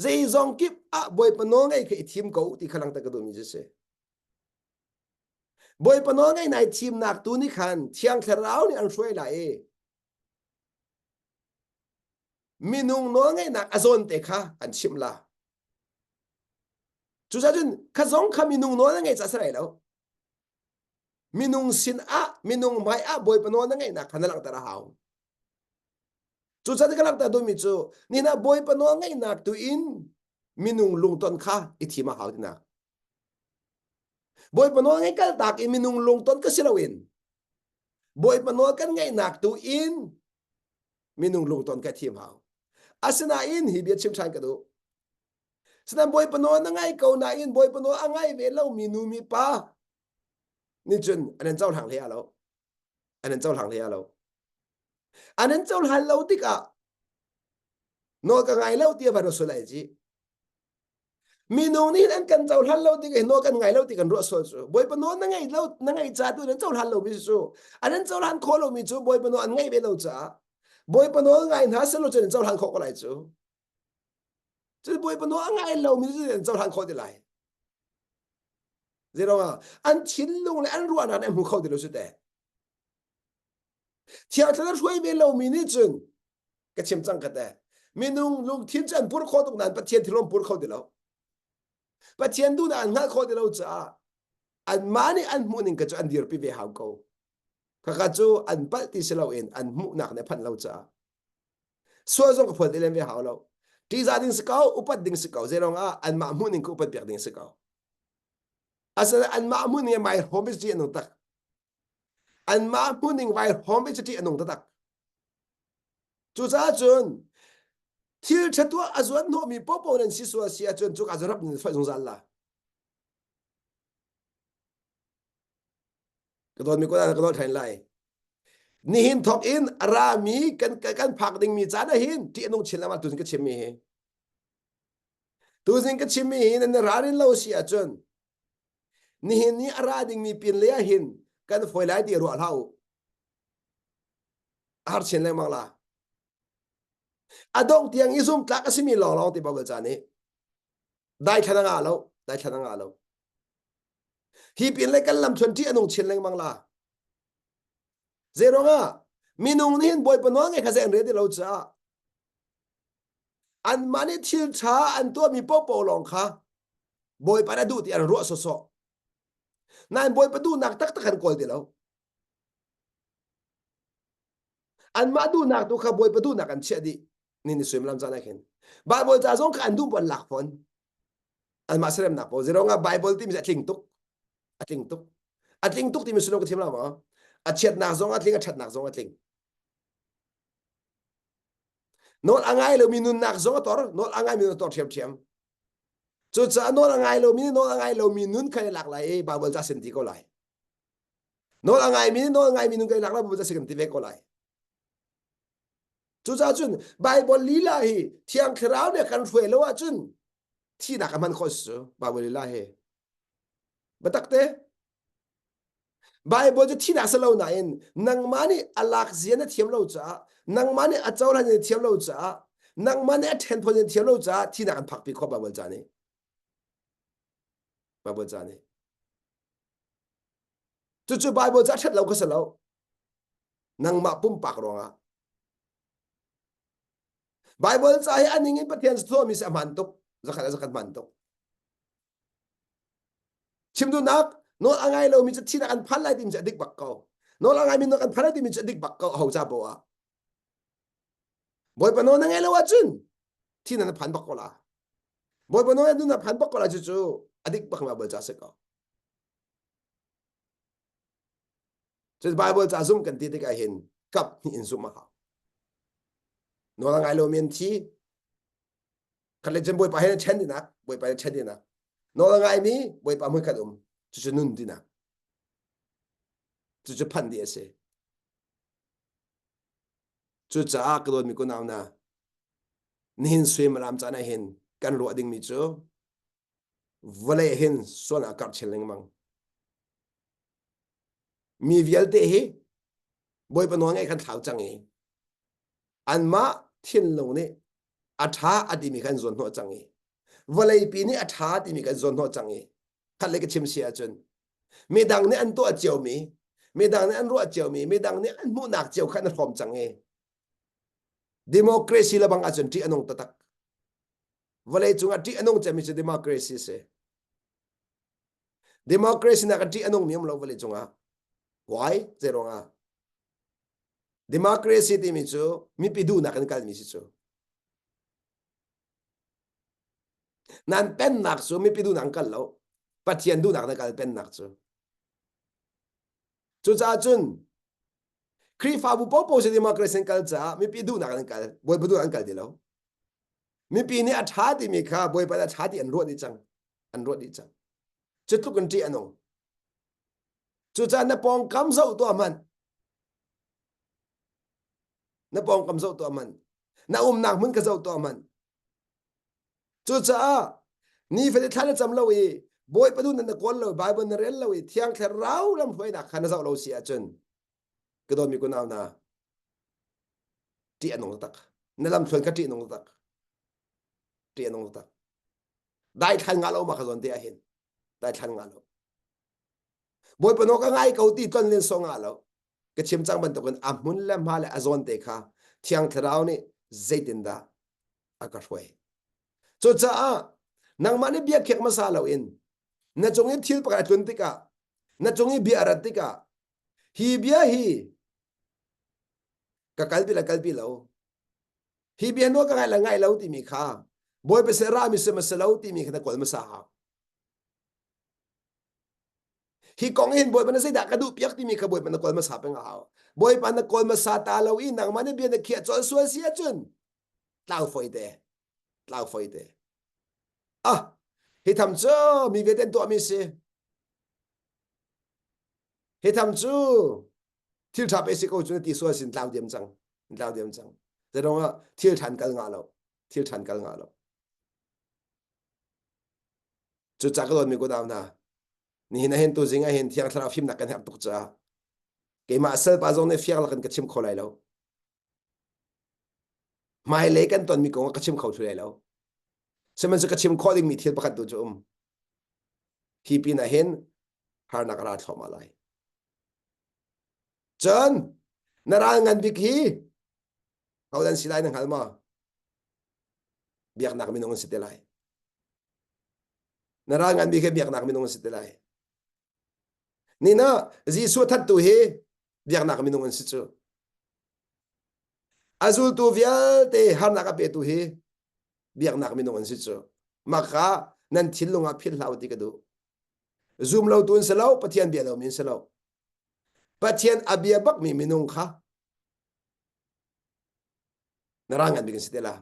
Zeizong kip ah Bawipa nawl ngaih kha i thim ko ti kha langhter ka duhmi cu si. Bawipa nawl ngaih nai thimnak tu nih khan Thiang Thlarau nih an hruai lai i minung nawl ngaihnak a zawn te kha an chimh la. Cucaah cun kha zong kha minung nawl na ngeih caah si lai lo. Minung sin ah minung hmai ah Bawipa nawl na ngeihnak kha na langhter a hau. Cucaah ka langhter duhmi cu nina Bawipa nawl ngaihnak tu in minung lungton kha i thim a hau tinak. Bawipa nawl ngaih kaltak in minung lungton ka si loin Bawipa nawl kan ngaihnak tu in minung lungton ka thim hau. Asinain hi bia chim ṭhan ka duh. Sinain Bawipa nawl na ngai ko nain Bawipa nawl a ngai ve lomi nu mi pa nih cun an in cohlang hlei lo. An in cohlang hlei lo. An in cohlan lo tikah nawl ka ngai lo tiah van sul ai ci. Minung nih an kan cohlan lo tik hi nawl kan ngai lo ti kan ruah sual cu. Bawipa nawl na ngai lo na ngai ca tu nan cohlan lo mi cu an in cohlan khawh lo mi cu Bawipa nawl an ngaih ve lo caah Bawipa nawl ngai hna selaw cun an cohlan khawh ko lai cu. Cu Bawipa nawl a ngai lo mi cu an cohlan khawh ti lai. Zeiruangah an thinlung le an ruahnak an hmu kho ti lo su te. Thiang Thlarau hruai ve lomi nih cun ka chim cang ka te. Minung lungthin cu an pur khawh tuk nain Pathian thil an pur kho ti lo. Pathian duhnak an hngalh khawh ti lo caah anmah nih an hmuh ning ka cu an dirpi ve hau ko. Khakha cu an palh ti si loin an hmuhnak nih a phanh lo caah sual zong ka phuan ti len ve hau lo. Ṭihzah ding si ko, upat ding si ko, zeirong ah anmah hmuh ning ka upat piak ding si ko. Asinain anmah hmuh ning mai hom is ṭih a nung tak. Anmah hmuhning vai hrawm i cu a nung taktak. Cucaah cun thil ṭha tuah a zuan hnawhmi popo nan si sual si ahcun cuka cu rap nan foih zungzal la. Ka dawtmi ko ka dawt ṭhan lai. Nihin thawk in a rami kan kan phak dingmi caan ah hin ṭih a nung chin lengmang tuzing ka chimmi hi. Tuzing ka chimmi hi nan ralrin lo si ahcun Nihin ni a ra dingmi pin lei ah hin kan fawi lai ti ruah hlah u. A har chin lengmang la. A dongh tiang i zum tlak a simi lawnglawng ti Bible ca nih. Daithlan a ngah lo, daithlan a ngah lo. Hi pin le kan lam thluan ṭih a nung chin lengmang la. Zeiruangah minung nih hin Bawipa nawl ngai kha zei an rel ti lo caah anmah nih thil ṭha an tuahmi paohpaoh lawng kha Bawipa nih a duh ti an ruah sawsawh. Nain Bawipa duhnak taktak an kawl ti lo. Anmah duhnak tu kha Bawipa duhnak an chiah dih. Ni ni suimilam caan ah khin. Bible ca zong kha an duh an lak fawn. Anmah seremnak pawl. Zeiruangah Bible timi a tling tuk. A tling tuk. A tling tuk timi sullam ka thiam lo maw? A chiatnak zong a tling, a ṭhatnak zong a tling. Nawl a ngai lomi nunnak zong a tor, nawl a ngaimi a tor ṭhiamṭhiam. Cucaah nawl a ngai lomi nih nawl a ngai lomi nun kha i lak lai i Baibal ca sin ti ko lai. Nawl a ngaimi nih nawl a ngaimi nun kha i lak lai Baibal ca sin ti ve ko lai. Cucaah cun Baibal lila hi Thiang Thlarau nih kan hruai lo ahcun thihnak a hman khawh si cu Baibal lila hi. Biatak te. Baibal cu thihnak si lo nain nangmah nih a lak zia na thiam lo caah nangmah nih a cohlan na thiam lo caah nangmah nih a ṭhenphawn na thiam lo caah thihnak an phakpi khawh Baibal ca nih. Baibal ca nih. Cucu Baibal ca ṭhat lo ka si lo. Nangmah pumpak ruangah. Baibal ca hi a ning in Pathian tuahmi si a hmaan tuk. Zakhat a zakhat hmaan tuk. Chim duhnak nawl a ngai lomi cu thihnak an phan lai timi cu a dik bak ko. Nawl a ngaimi nawl kan phan lai timi cu a dik bak ko ho ca poah ah. Bawipa nawl na ngai lo ahcun thihnak na phan bak ko la. Bawipa nawl na phan bak ko la cucu a dik bak ma Baibal ca si ko. Cu Bible ca zum kan ti tikah hin kap hnih in zumh a hau. Nawl a ngai lomi an thi, Khat le cun Bawipa he ṭhen tinak, Bawipa he ṭhen tinak. Nawl a ngaimi Bawipa hmui khat um, cucu nun tinak. Cucu phanh dih a si. Cucaah ka dawtmi kunau hna, nihin suimilam caan ah hin kan ruah dingmi cu vawlei hin sual ah karh chin lengmang. Mi vialte hi Bawipa nawl ngaih kan thlau cang i anmah thinlung nih. A ṭha a timi kha an zuan hnawh cang i vawleipi nih a ṭha timi kan zuan hnawh cang i khat le ka chim si ahcun midang nih an tuah ciomi midang nih an ruah ciomi midang nih an hmuhnak cio kha an hrawm cang i democracy le bang ahcun ṭih a nung taktak vawlei cungah ṭih a nung cemmi cu democracy si democracy nak ṭih a nungmi um lo vawlei cungah why zei ruangah democracy timi cu mipi duhnak in kalmi si cu Nan pennak cu mipi duhnak an kal lo. Pathian duhnak na kal pennak cu. Cucaah cun Khrihfabu popo si democracy an kal caah mipi duhnak an kal, Bawipa duhnak an kal ti lo. Mipi nih a ṭha timi kha Bawipa nih a ṭha ti an ruah dih cang. An ruah dih cang. Cu tluk in ṭih a nung. Cucaah na pawngkam zoh tuah hmanh. Na pawngkam zoh tuah hmanh. Na umnak hmun ka zoh tuah hmanh. Cucaah nifate thla na cam lo i Bawipa duh na kawl lo Bible na rel lo i Thiang Thlarau lamhruainak kha na zoh lo si ahcun ka dawtmi kunau hna ṭih a nung tak na lamthluan kha ṭih a nung tak ṭih a nung tak daithlan ngah lo ma kha zawn te ah hin daithlan ngah lo Bawipa nawl ka ngai ko ti tlon len sawh ngah lo ka chim cang bantukin a hmun le hma le a zawn te kha Thiang Thlarau nih zeitindah a ka hruai. Cucaah nangmah nih bia khiak hmasa loin na cung i thil pakhat a tlun tikah na cung i bia a rat tikah hi bia hi ka kalpi le kalpi lo hi bia nawl ka ngai le ngai lo timi kha Bawipa sin rami si ma si lo timi kha na kawl hmasa hau. Hi kong hin Bawipa na zeidah ka duh piak timi kha Bawipa na kawl hmasa peng a hau. Bawipa na kawl hmasa ta lo i nangmah nih bia na khiah colh sual si ahcun tlau foi te tlau foi te ah hi tham cu mi vialte an tuahmi si hi tham cu thil ṭha pe si ko cu na ti sual sin tlau diam cang tlau diam cang zeidong ah thil ṭhan kal ngah lo thil ṭhan kal ngah lo Cucaah ka dawtmi kunau hna, nihin ah hin tuzing ah hin Thiang Thlarau fimnak kan herh tuk caah keimah salpa zong nih fiang lakin ka chim kho lai lo. Hmailei kan tonmi kong ah ka chim kho thlu lai lo. Sihmanhsehlaw ka chim khawh dingmi thil pakhat tu cu um. Hi pin ah hin harnak a ra thluahmah lai. Cun na ral ngan bik hi hodan si lai na hngal maw? Biaknak minung an si te lai. Na ral ngan bik hi biaknak minung an si te lai. Nina Jesuh thattu hi biaknak minung an si cu. A zultu vialte harnak a petu hi biaknak minung an si cu. Mah kha nan thinlung ah philh hlah u ti ka duh. Zum lo tu an si lo, Pathian bia lomi an si lo. Pathian a bia bakmi minung kha na ral ngan bik an si te la.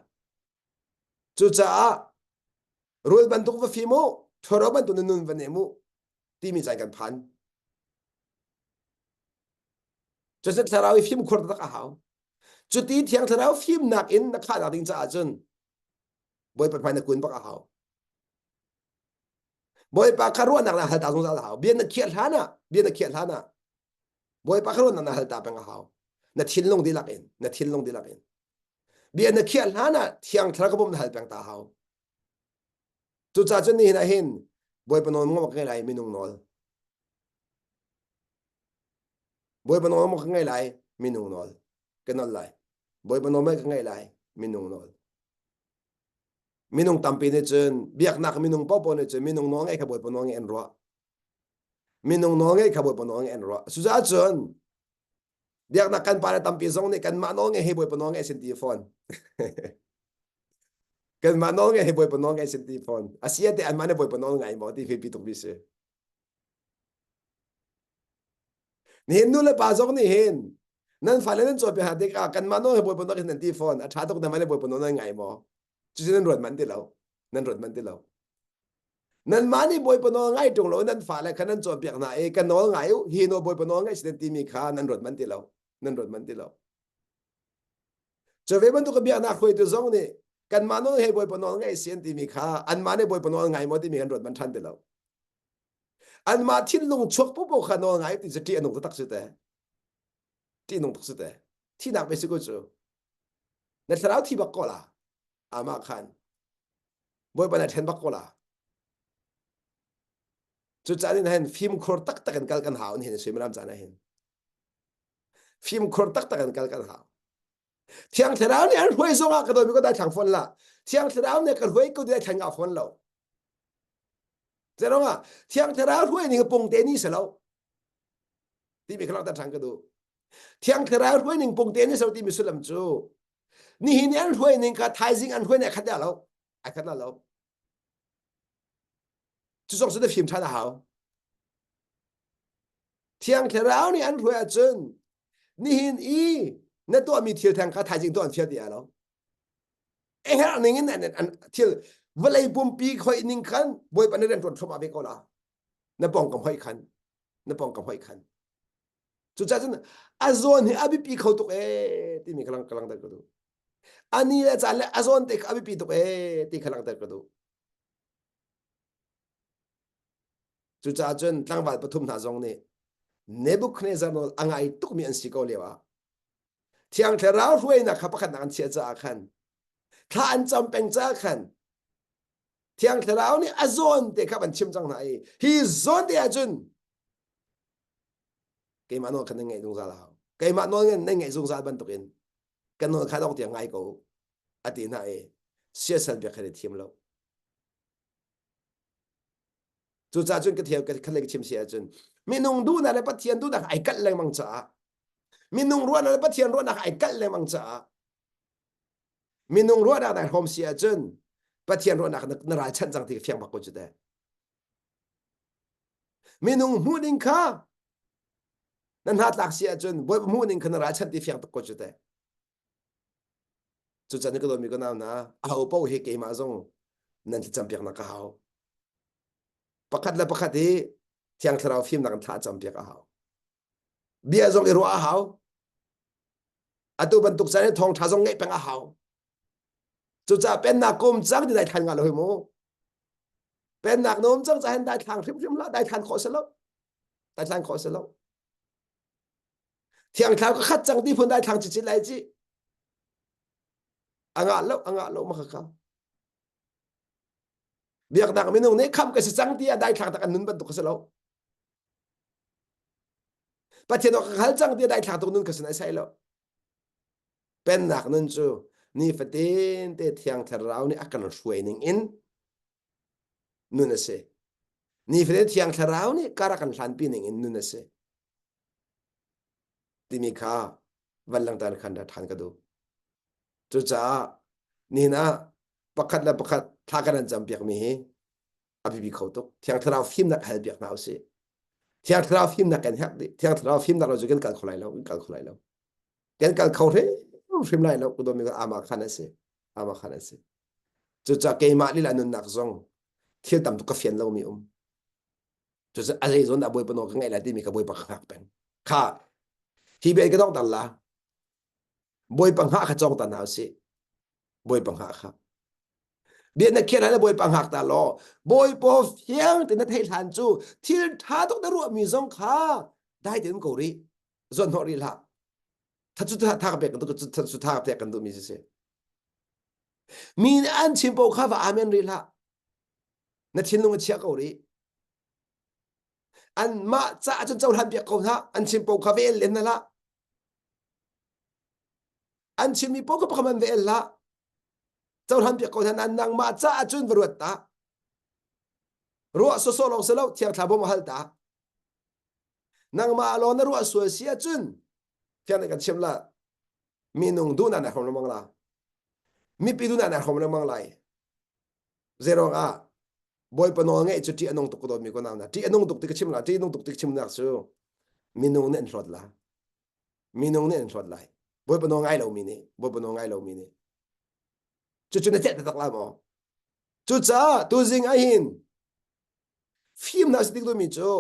Cucaah rul bantuk va fim u, ṭhuro bantuk na nun va nem u timi caan kan phan. Cucu thlarau i fimkhur taktak a hau. Cuti thiang thlarau fimnak in na khahnak ding caah cun Bawipa hmai na kun bak a hau. Bawipa kha ruahnak na hal ta zungzal a hau. Bia na khiah hlan ah, bia na khiah hlan ah Bawipa kha ruahnak na hal ta peng a hau. Na thinlung dihlak in, na thinlung dihlak in. Bia na khiah hlan ah thiang thlarau ka bawmh na hal peng ta hau. Cucaah cun nihin ah hin Bawipa nawl maw ka ngei lai minung nawl. Bawipa nawl maw ka ngei lai minung nawl. Ka nawl lai. Bawipa nawl maw ka ngei lai minung nawl. Minung tampi nih cun biaknak minung paohpaoh nih cun minung nawl ngeih kha Bawipa nawl ngeih an ruah. Minung nawl ngeih kha Bawipa nawl ngeih an ruah. Cucaah cun biaknak kan pale tampi zong nih kanmah nawl ngeih hi Bawipa nawl ngeih sin ti fawn. kanmah nawl ngeih hi Bawipa nawl ngeih sin ti fawn. Asi ate anmah nih Bawipa nawl ngai maw ti fi tuk mi si. Nihin nu le pa zong nih hin nan fale nan cawnpiak hna tikah kanmah nawl hi Bawipa nawl hin nan ti fawn. A ṭha tuk nan mah nih Bawipa nawl nan ngai maw? Cucu nan ruat manh ti lo. Nan ruat manh ti lo. Nanmah nih Bawipa nawl ngai ṭung lo nan fale kha nan cawnpiak hna i ka nawl ngai u hi nawl Bawipa nawl ngaih si nan timi kha nan ruat manh ti lo. Nan ruat manh ti lo. Cu ve bantuk biaknak hruaitu zong nih kanmah nawl he Bawipa nawl ngaih si an timi kha anmah nih Bawipa nawl ngai maw timi kan ruat manh ṭhan ti lo. Anmah thinlung chuak popo kha nawl ngai ti cu ṭih a nung taktak si te. Ṭih nung tuk si te. Thihnak pe si ko cu. Na thlarau thi bak ko la. Amah khan. Bawipa na ṭhen bak ko la. Cucaah in hin fimkhur taktak in kal kan hau in hin suimilam caan ah hin. Fimkhur taktak in kal kan hau. Thiang Thlarau nih an hruai zong ah ka dawmi ko dai thlang fawn la. Thiang Thlarau nih ka hruai ko dai thlang ngah fawn lo. Zerong ah Thiang Thlarau hruai ning pung te ni se lo. Timi kha langhter ṭhan ka duh. Thiang Thlarau hruai ning pung te ni se lo timi sullam cu nihin an hruai ning kha thaizing an hruai ning a khat lo. A khat lo. Cu zong cu na fim ṭhan a hau. Thiang Thlarau nih an hruai ahcun nihin i na tuahmi thil theng kha thaizing tuah an fial ti lo. A herh ning in an, an thil vawlei pumpi khoi ning khan Bawipa na rian ṭuan thluahmah ve ko la. Na pawngkam hoih khan na pawngkam hoih khan. Cucaah cun a zawn hi a biapi kho tuk ee timi ka lang ka langhter ka duh. A ni le caan le a zawn te kha a biapi tuk ee ti kha langhter ka duh. Cucaah cun tlangval pathum hna zong nih Nebuchadnezzar nawl a ngai tukmi an si ko lio ah Thiang Thlarau hruainak kha pakhatnak an chiah caah khan thla an cam peng caah khan Thiang Thlarau nih a zawn te kha van chim cang hna i hi zawn te ahcun keimah nawl kha nan ngaih zungzal a hau. Keimah nawl nan ngaih zungzal bantukin kan nawl kha dong tiang ngai ko a ti hna i siasal biak kha thiam lo. Cucaah cun ka thiam ka khat le ka chim si ahcun minung duhnak le Pathian duhnak ai kalh lengmang caah minung ruahnak le Pathian ruahnak ai kalh lengmang caah minung ruahnak dai hrawm si ahcun Pathian ruahnak na, na ralchanh cang ti ka fiang bak ko cu teh. Minung hmuh ding kha na hna tlak si ahcun Bawipa hmuh ning kha na ralchanh ti fiang tuk ko cu teh. Cucan ka dawtmi ka nau hna, aho paoh hi keimah zong nan thlacampiaknak ka hau. Pakhat le pakhat hi Thiang Thlarau fimnak in thla campiak a hau. Bia zong i ruah a hau. Atu bantuk caan i thawngṭha zong ngeih peng a hau. Cucaah pennak kum cang ti dai thlan nga lo hi mu. Pennak na um cang cahin dai thlang hrimhrim hlah, dai thlan khawh si lo. Dai thlan khawh si lo. Thiang Thlarau ka khat cang ti phun dai thlang cicit lai ci. A ngah lo, a ngah lo ma kha Biaknak minung nih kham ka si cang ti ah dai thlang tak an nun bantuk ka si lo. Pathian ka hal cang ti dai thlang tuk nun ka sin ai sai lo. Pennak nun cu nifatin te Thiang Thlarau nih a kan hruai ning in nun a si. Nifatin Thiang Thlarau nih kar a kan hlanpi ning in nun a si. Timi kha van langter khan ṭhan ka duh. Cucaah nihin ah pakhat le pakhat thla kan an campiakmi hi a biapi kho tuk. Thiang Thlarau fimnak hal piak hna usih. Thiang Thlarau fimnak kan herh dih. Thiang Thlarau fimnak lo cu kan kal kho lai lo, kan kal kho lai lo. Kan kal kho hrim lai lo. Kudomi ama khan a si. Ama khan a si. Cucaah keimah lila nunnak zong thil tam tuk ka fian lomi um. Cucu a zei zawn dah Bawipa nawl ka ngaih lai timi ka Bawipa ka hngak peng. Kha hi bel ka dong tar la. Bawipa hngah kha cawng ta hna usih. Bawipa hngah kha. Bia na khian hlan Bawipa hngak ta law Bawipa fiang te na theih hlan cu thil ṭha tuk na ruahmi zong kha dai tein ko rih. Zuan hnawh rih hlah. Tha cu tha ka pek tha cu tha ka pek kan duhmi si si. Mi nih an chim paoh kha va amen rih hlah. Na thinlung a chia ko rih. Anmah caah cun cohlan piak ko hna. An chim paoh kha vel len na hlah. An chimmi paoh kha pakhat man ve el hlah. Cohlan piak ko hna nain nangmah caah cun va ruat ta. Ruah sawsawh lawng si lo, Thiang Thla bawm a hal ta. Nangmah lawng na ruah sual si ahcun fiang kan chim la minung duhnak na hrom lengmang la. Mipi duhnak na hrom lengmang lai. Zeiruang ah Bawipa nawl ngeih cu ṭih a nung tuk ka dawtmi ko nau na ṭih a nung tuk ti ka chim la ṭih a nung tuk ti ka chimnak cu minung nih an hlawt la minung nih an hlawt lai Bawipa nawl ngai lomi nih Bawipa nawl ngai lomi nih cucu na celh taktak la maw cucaah tuzing ahhin fimnak si tik duhmi cu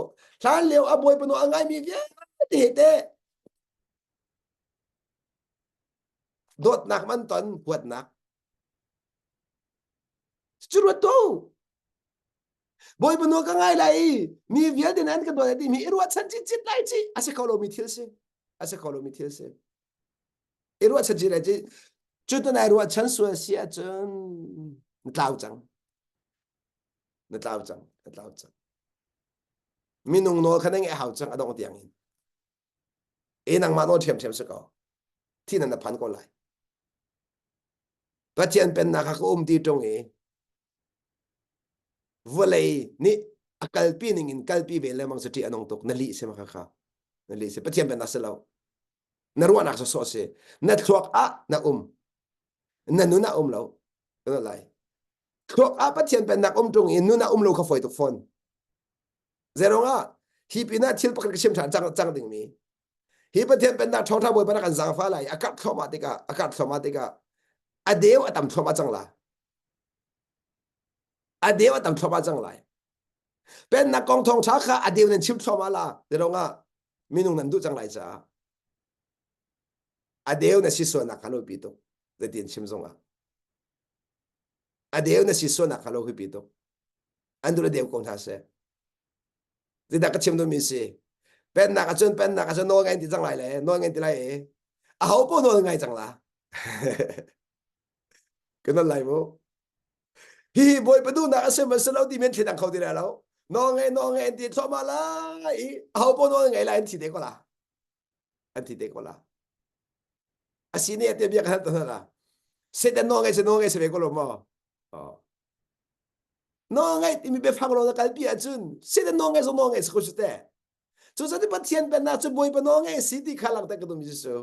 hlan lio a Bawipa nawl a ngaimi vialte he teh dawtnak man ton huatnak Cu ruat tu. Bawipa nawl ka ngai lai i mi vialte nan ka dawt timi i ruahchan cicit lai ci a si kho lomi thil si. A si kho lomi thil si. I ruahchan cit lai ci. Cu tan ai ruahchan sual si ahcun na tlau cang. Na tlau cang. Na tlau cang. Minung nawl kha na ngeih hau cang a dong tiang in. E nangmah nawl ṭhiamṭhiam si ko. Thi nan na phan ko lai. Pathian pennak kha ka um ti ṭung i vawlei nih a kalpi ning in kalpi ve lengmang cu ṭih a nung tuk. Na lih si ma kha kha. Na lih si. Pathian pennak si lo. Na ruahnak sawsawh si. Na thluak ah na um. Na nun ah um lo. Na lai. Thluak ah Pathian pennak um ṭung i nun ah um lo kha fawi tuk fawn. Zeirong ah hi pinah thil pakhat ka chim ṭhan cang, cang dingmi hi Pathian pennak ṭhawngṭha Bawipa na kan zaangfah lai a karh thluahmah tikah a karh thluahmah tikah a deu a tam thluahmah cang la a deu a tam thluahmah cang lai pennak kong thawngṭha kha a deu nan chim thluahmah la zeirong ah minung nan duh cang lai caah a deu na si sualnak kha lo pi tuk zeitin chim zongah a deu na si sualnak kha lo pi tuk an duh le deu ko hna seh zeidah ka chim duhmi si pennak ahcun pennak ahcun nawl ngai ti cang lai le nawl ngai ti lai i aho paoh nawl ngai cang la kan nan lai mu hihi bawipa duhnak a si ma si lo ti men thli dang kho ti lai lo nawl ngai nawl ngai ti thluahmah lai i aho paoh nawl ngai lai an thi te ko la an thi te ko la asi ne te bia kan hal ta Satan nawl ngai se nawl ngai se ve ko lo maw Nawl timi biafang lawng na kalpi ahcun Satan nawl ngai zong nawl ngai si ko cu teh. Cucaah Pathian pennak cu Bawipa nawl ngai si ti kha langhter ka duhmi cu.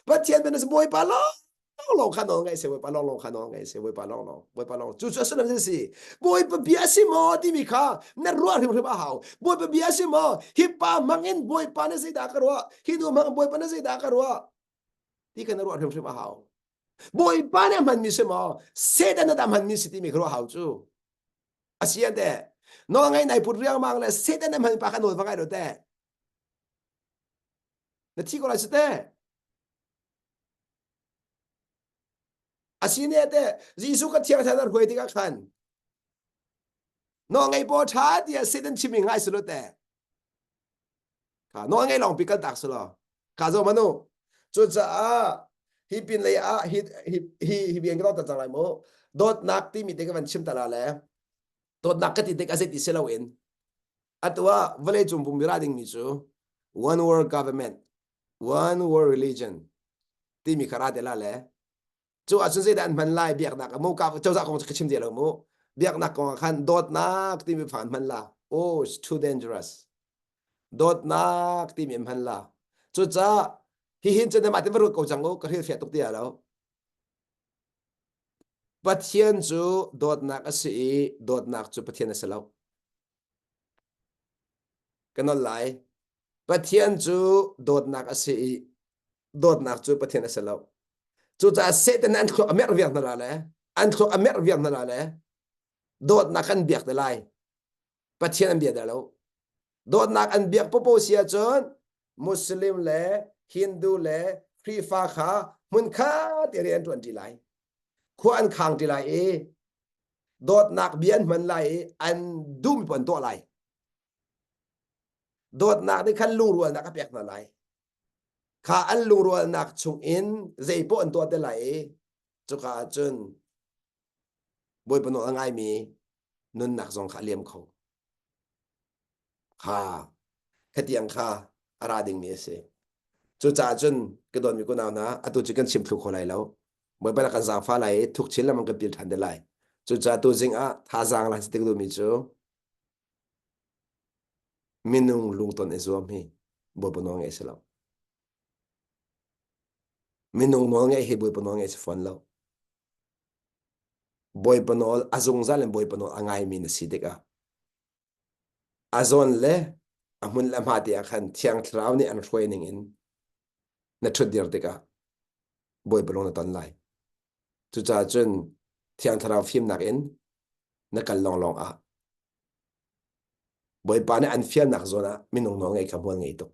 Pathian pennak cu Bawipa lawng lawng kha nawl ngai si Bawipa lawng lawng kha nawl ngai si Bawipa lawng lawng Bawipa lawng cu cu a sullam si Bawipa bia a si maw timi kha na ruah hrimhrim a hau Bawipa bia a si maw hi pa hmang in Bawipa na zeidah ka ruah hi nu hmang Bawipa na zeidah ka ruah ti kha na ruah hrimhrim a hau Bawipa nih a hmanmi si maw Satan nih a hmanmi si timi kha ruah hau cu a si an teh nawl ngai nai put riangmang le Satan nih a hmanmi pa kha nawl va ngai lo teh na thi ko lai si teh a si ne teh Jesuh ka thiang thlarau hruai tikah khan nawl ngei paw ṭha tiah Satan chimmi ngai si lo teh Kha nawl ngei lawng pi kal tak si law kha zo manu cucaah hi pin lei ah hi hi hi hi bian ka ta cang lai mu dawtnak timi te ka van chim ta la le dawtnak ka ti tik a ti si loin atu ah vawlei cung pumpi ra dingmi cu one world government one world religion timi kha ra te la le Cu ahcun zeidah an hman lai biaknak mu ka cozah kong ka chim ti lo mu biaknak kong ah khan dawtnak timi fa an hman la oh it's too dangerous dawtnak timi an hman la cucaah hihin cun mah te va ruat ko cang u ka hrilhfiah tuk ti lo Pathian cu dawtnak a si i dawtnak cu Pathian a si lo Ka nolh lai. Pathian cu dawtnak a si i dawtnak cu Pathian a si lo. Cucaah Satan an thluak a merh viar hna la le an thluak a merh viar hna la le dawtnak an biak te lai. Pathian an bia dah lo. Dawtnak an biak popo si ahcun Muslim le Hindu le Khrihfa kha hmunkhat i rian an ṭuan ṭi lai. Khua an khang ṭi lai i Dawtnak bia an hman lai i an duhmi paoh an tuah lai. Dawtnak nih khan lungrualnak a pek hna lai. Kha an lungrualnak chungin zei paoh an tuah te lai i cuka ah cun Bawipa nawl a ngaimi nunnak zong kha a liam kho. Kha khatiang kha a ra dingmi a si. Cucaah cun ka dawtmi kunau hna, atu cu kan chim thlu kho lai lo. Bawipa na kan zaangfah lai i thuk chin lengmang kan pil ṭhan te lai. Cucaah tuzing ah thazaang lan si tik duhmi cu minung lungton i zuam hi Bawipa nawl ngaih si lo. Minung nawl ngaih hi Bawipa nawl ngaih si fawn lo. Bawipa nawl a zungzal in Bawipa nawl a ngaimi na si tikah a zawn le a hmun le a hma te ah khan Thiang Thlarau nih an hruai ning in na ṭhutdir tikah Bawipa lung na ton lai. Cucaah cun Thiang Thlarau fimnak in na kal lawnglawng ah Bawipa nih an fialnak zawn ah minung nawl ngei kha hmual ngei tuk.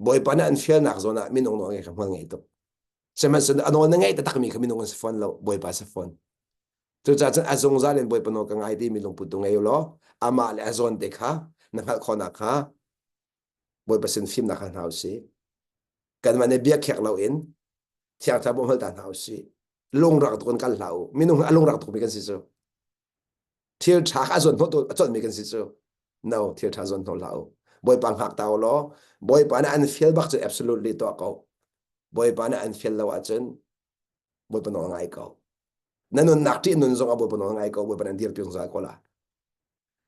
Bawipa nih an fialnak zawn ah minung nawl ngei kha hmual ngei tuk. Sihmanhsehlaw a nawl na ngeih taktakmi kha minung an si fawn lo, Bawipa si fawn. Cucaah cun a zungzal in Bawipa nawl ka ngai timi lungput tu ngei u law amah le a zawn te kha na hngalh khawhnak kha Bawipa sin fimnak kha hna u sih. Kanmah nih bia khek loin. Thiang Thlarau bawmh hal ta hna usih. Lungrak tuk in kal hlah u. Minung a lungrak tukmi kan si cu. Thil ṭha kha a zuan hnawh a colhmi kan si cu. No, thil ṭha zuan hnawh hlah u. Bawipa hngak ta u law, Bawipa nih an fial bak cu absolutely tuah ko. Bawipa nih an fial lo ahcun Bawipa nawl ngai ko. Na nunnak ṭih nun zong ah Bawipa nawl ngai ko. Bawipa nih an dirpi zungzal ko la.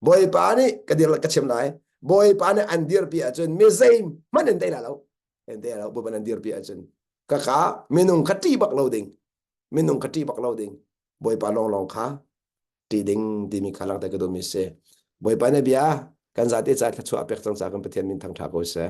Bawipa nih ka dir ka chim lai. Bawipa nih an dirpi ahcun mi zeihmanh in tei la lo. En te lo Bawipa nan dirpi ahcun ka ka minung kha ṭih bak lo ding. Minung kha ṭih bak lo ding. Bawipa lawnglawng kha ṭih ding timi kha langhter ka duhmi si. Bawipa na bia kan zate ca thluachuah pek cang ca kan Pathian min thangṭha ko seh.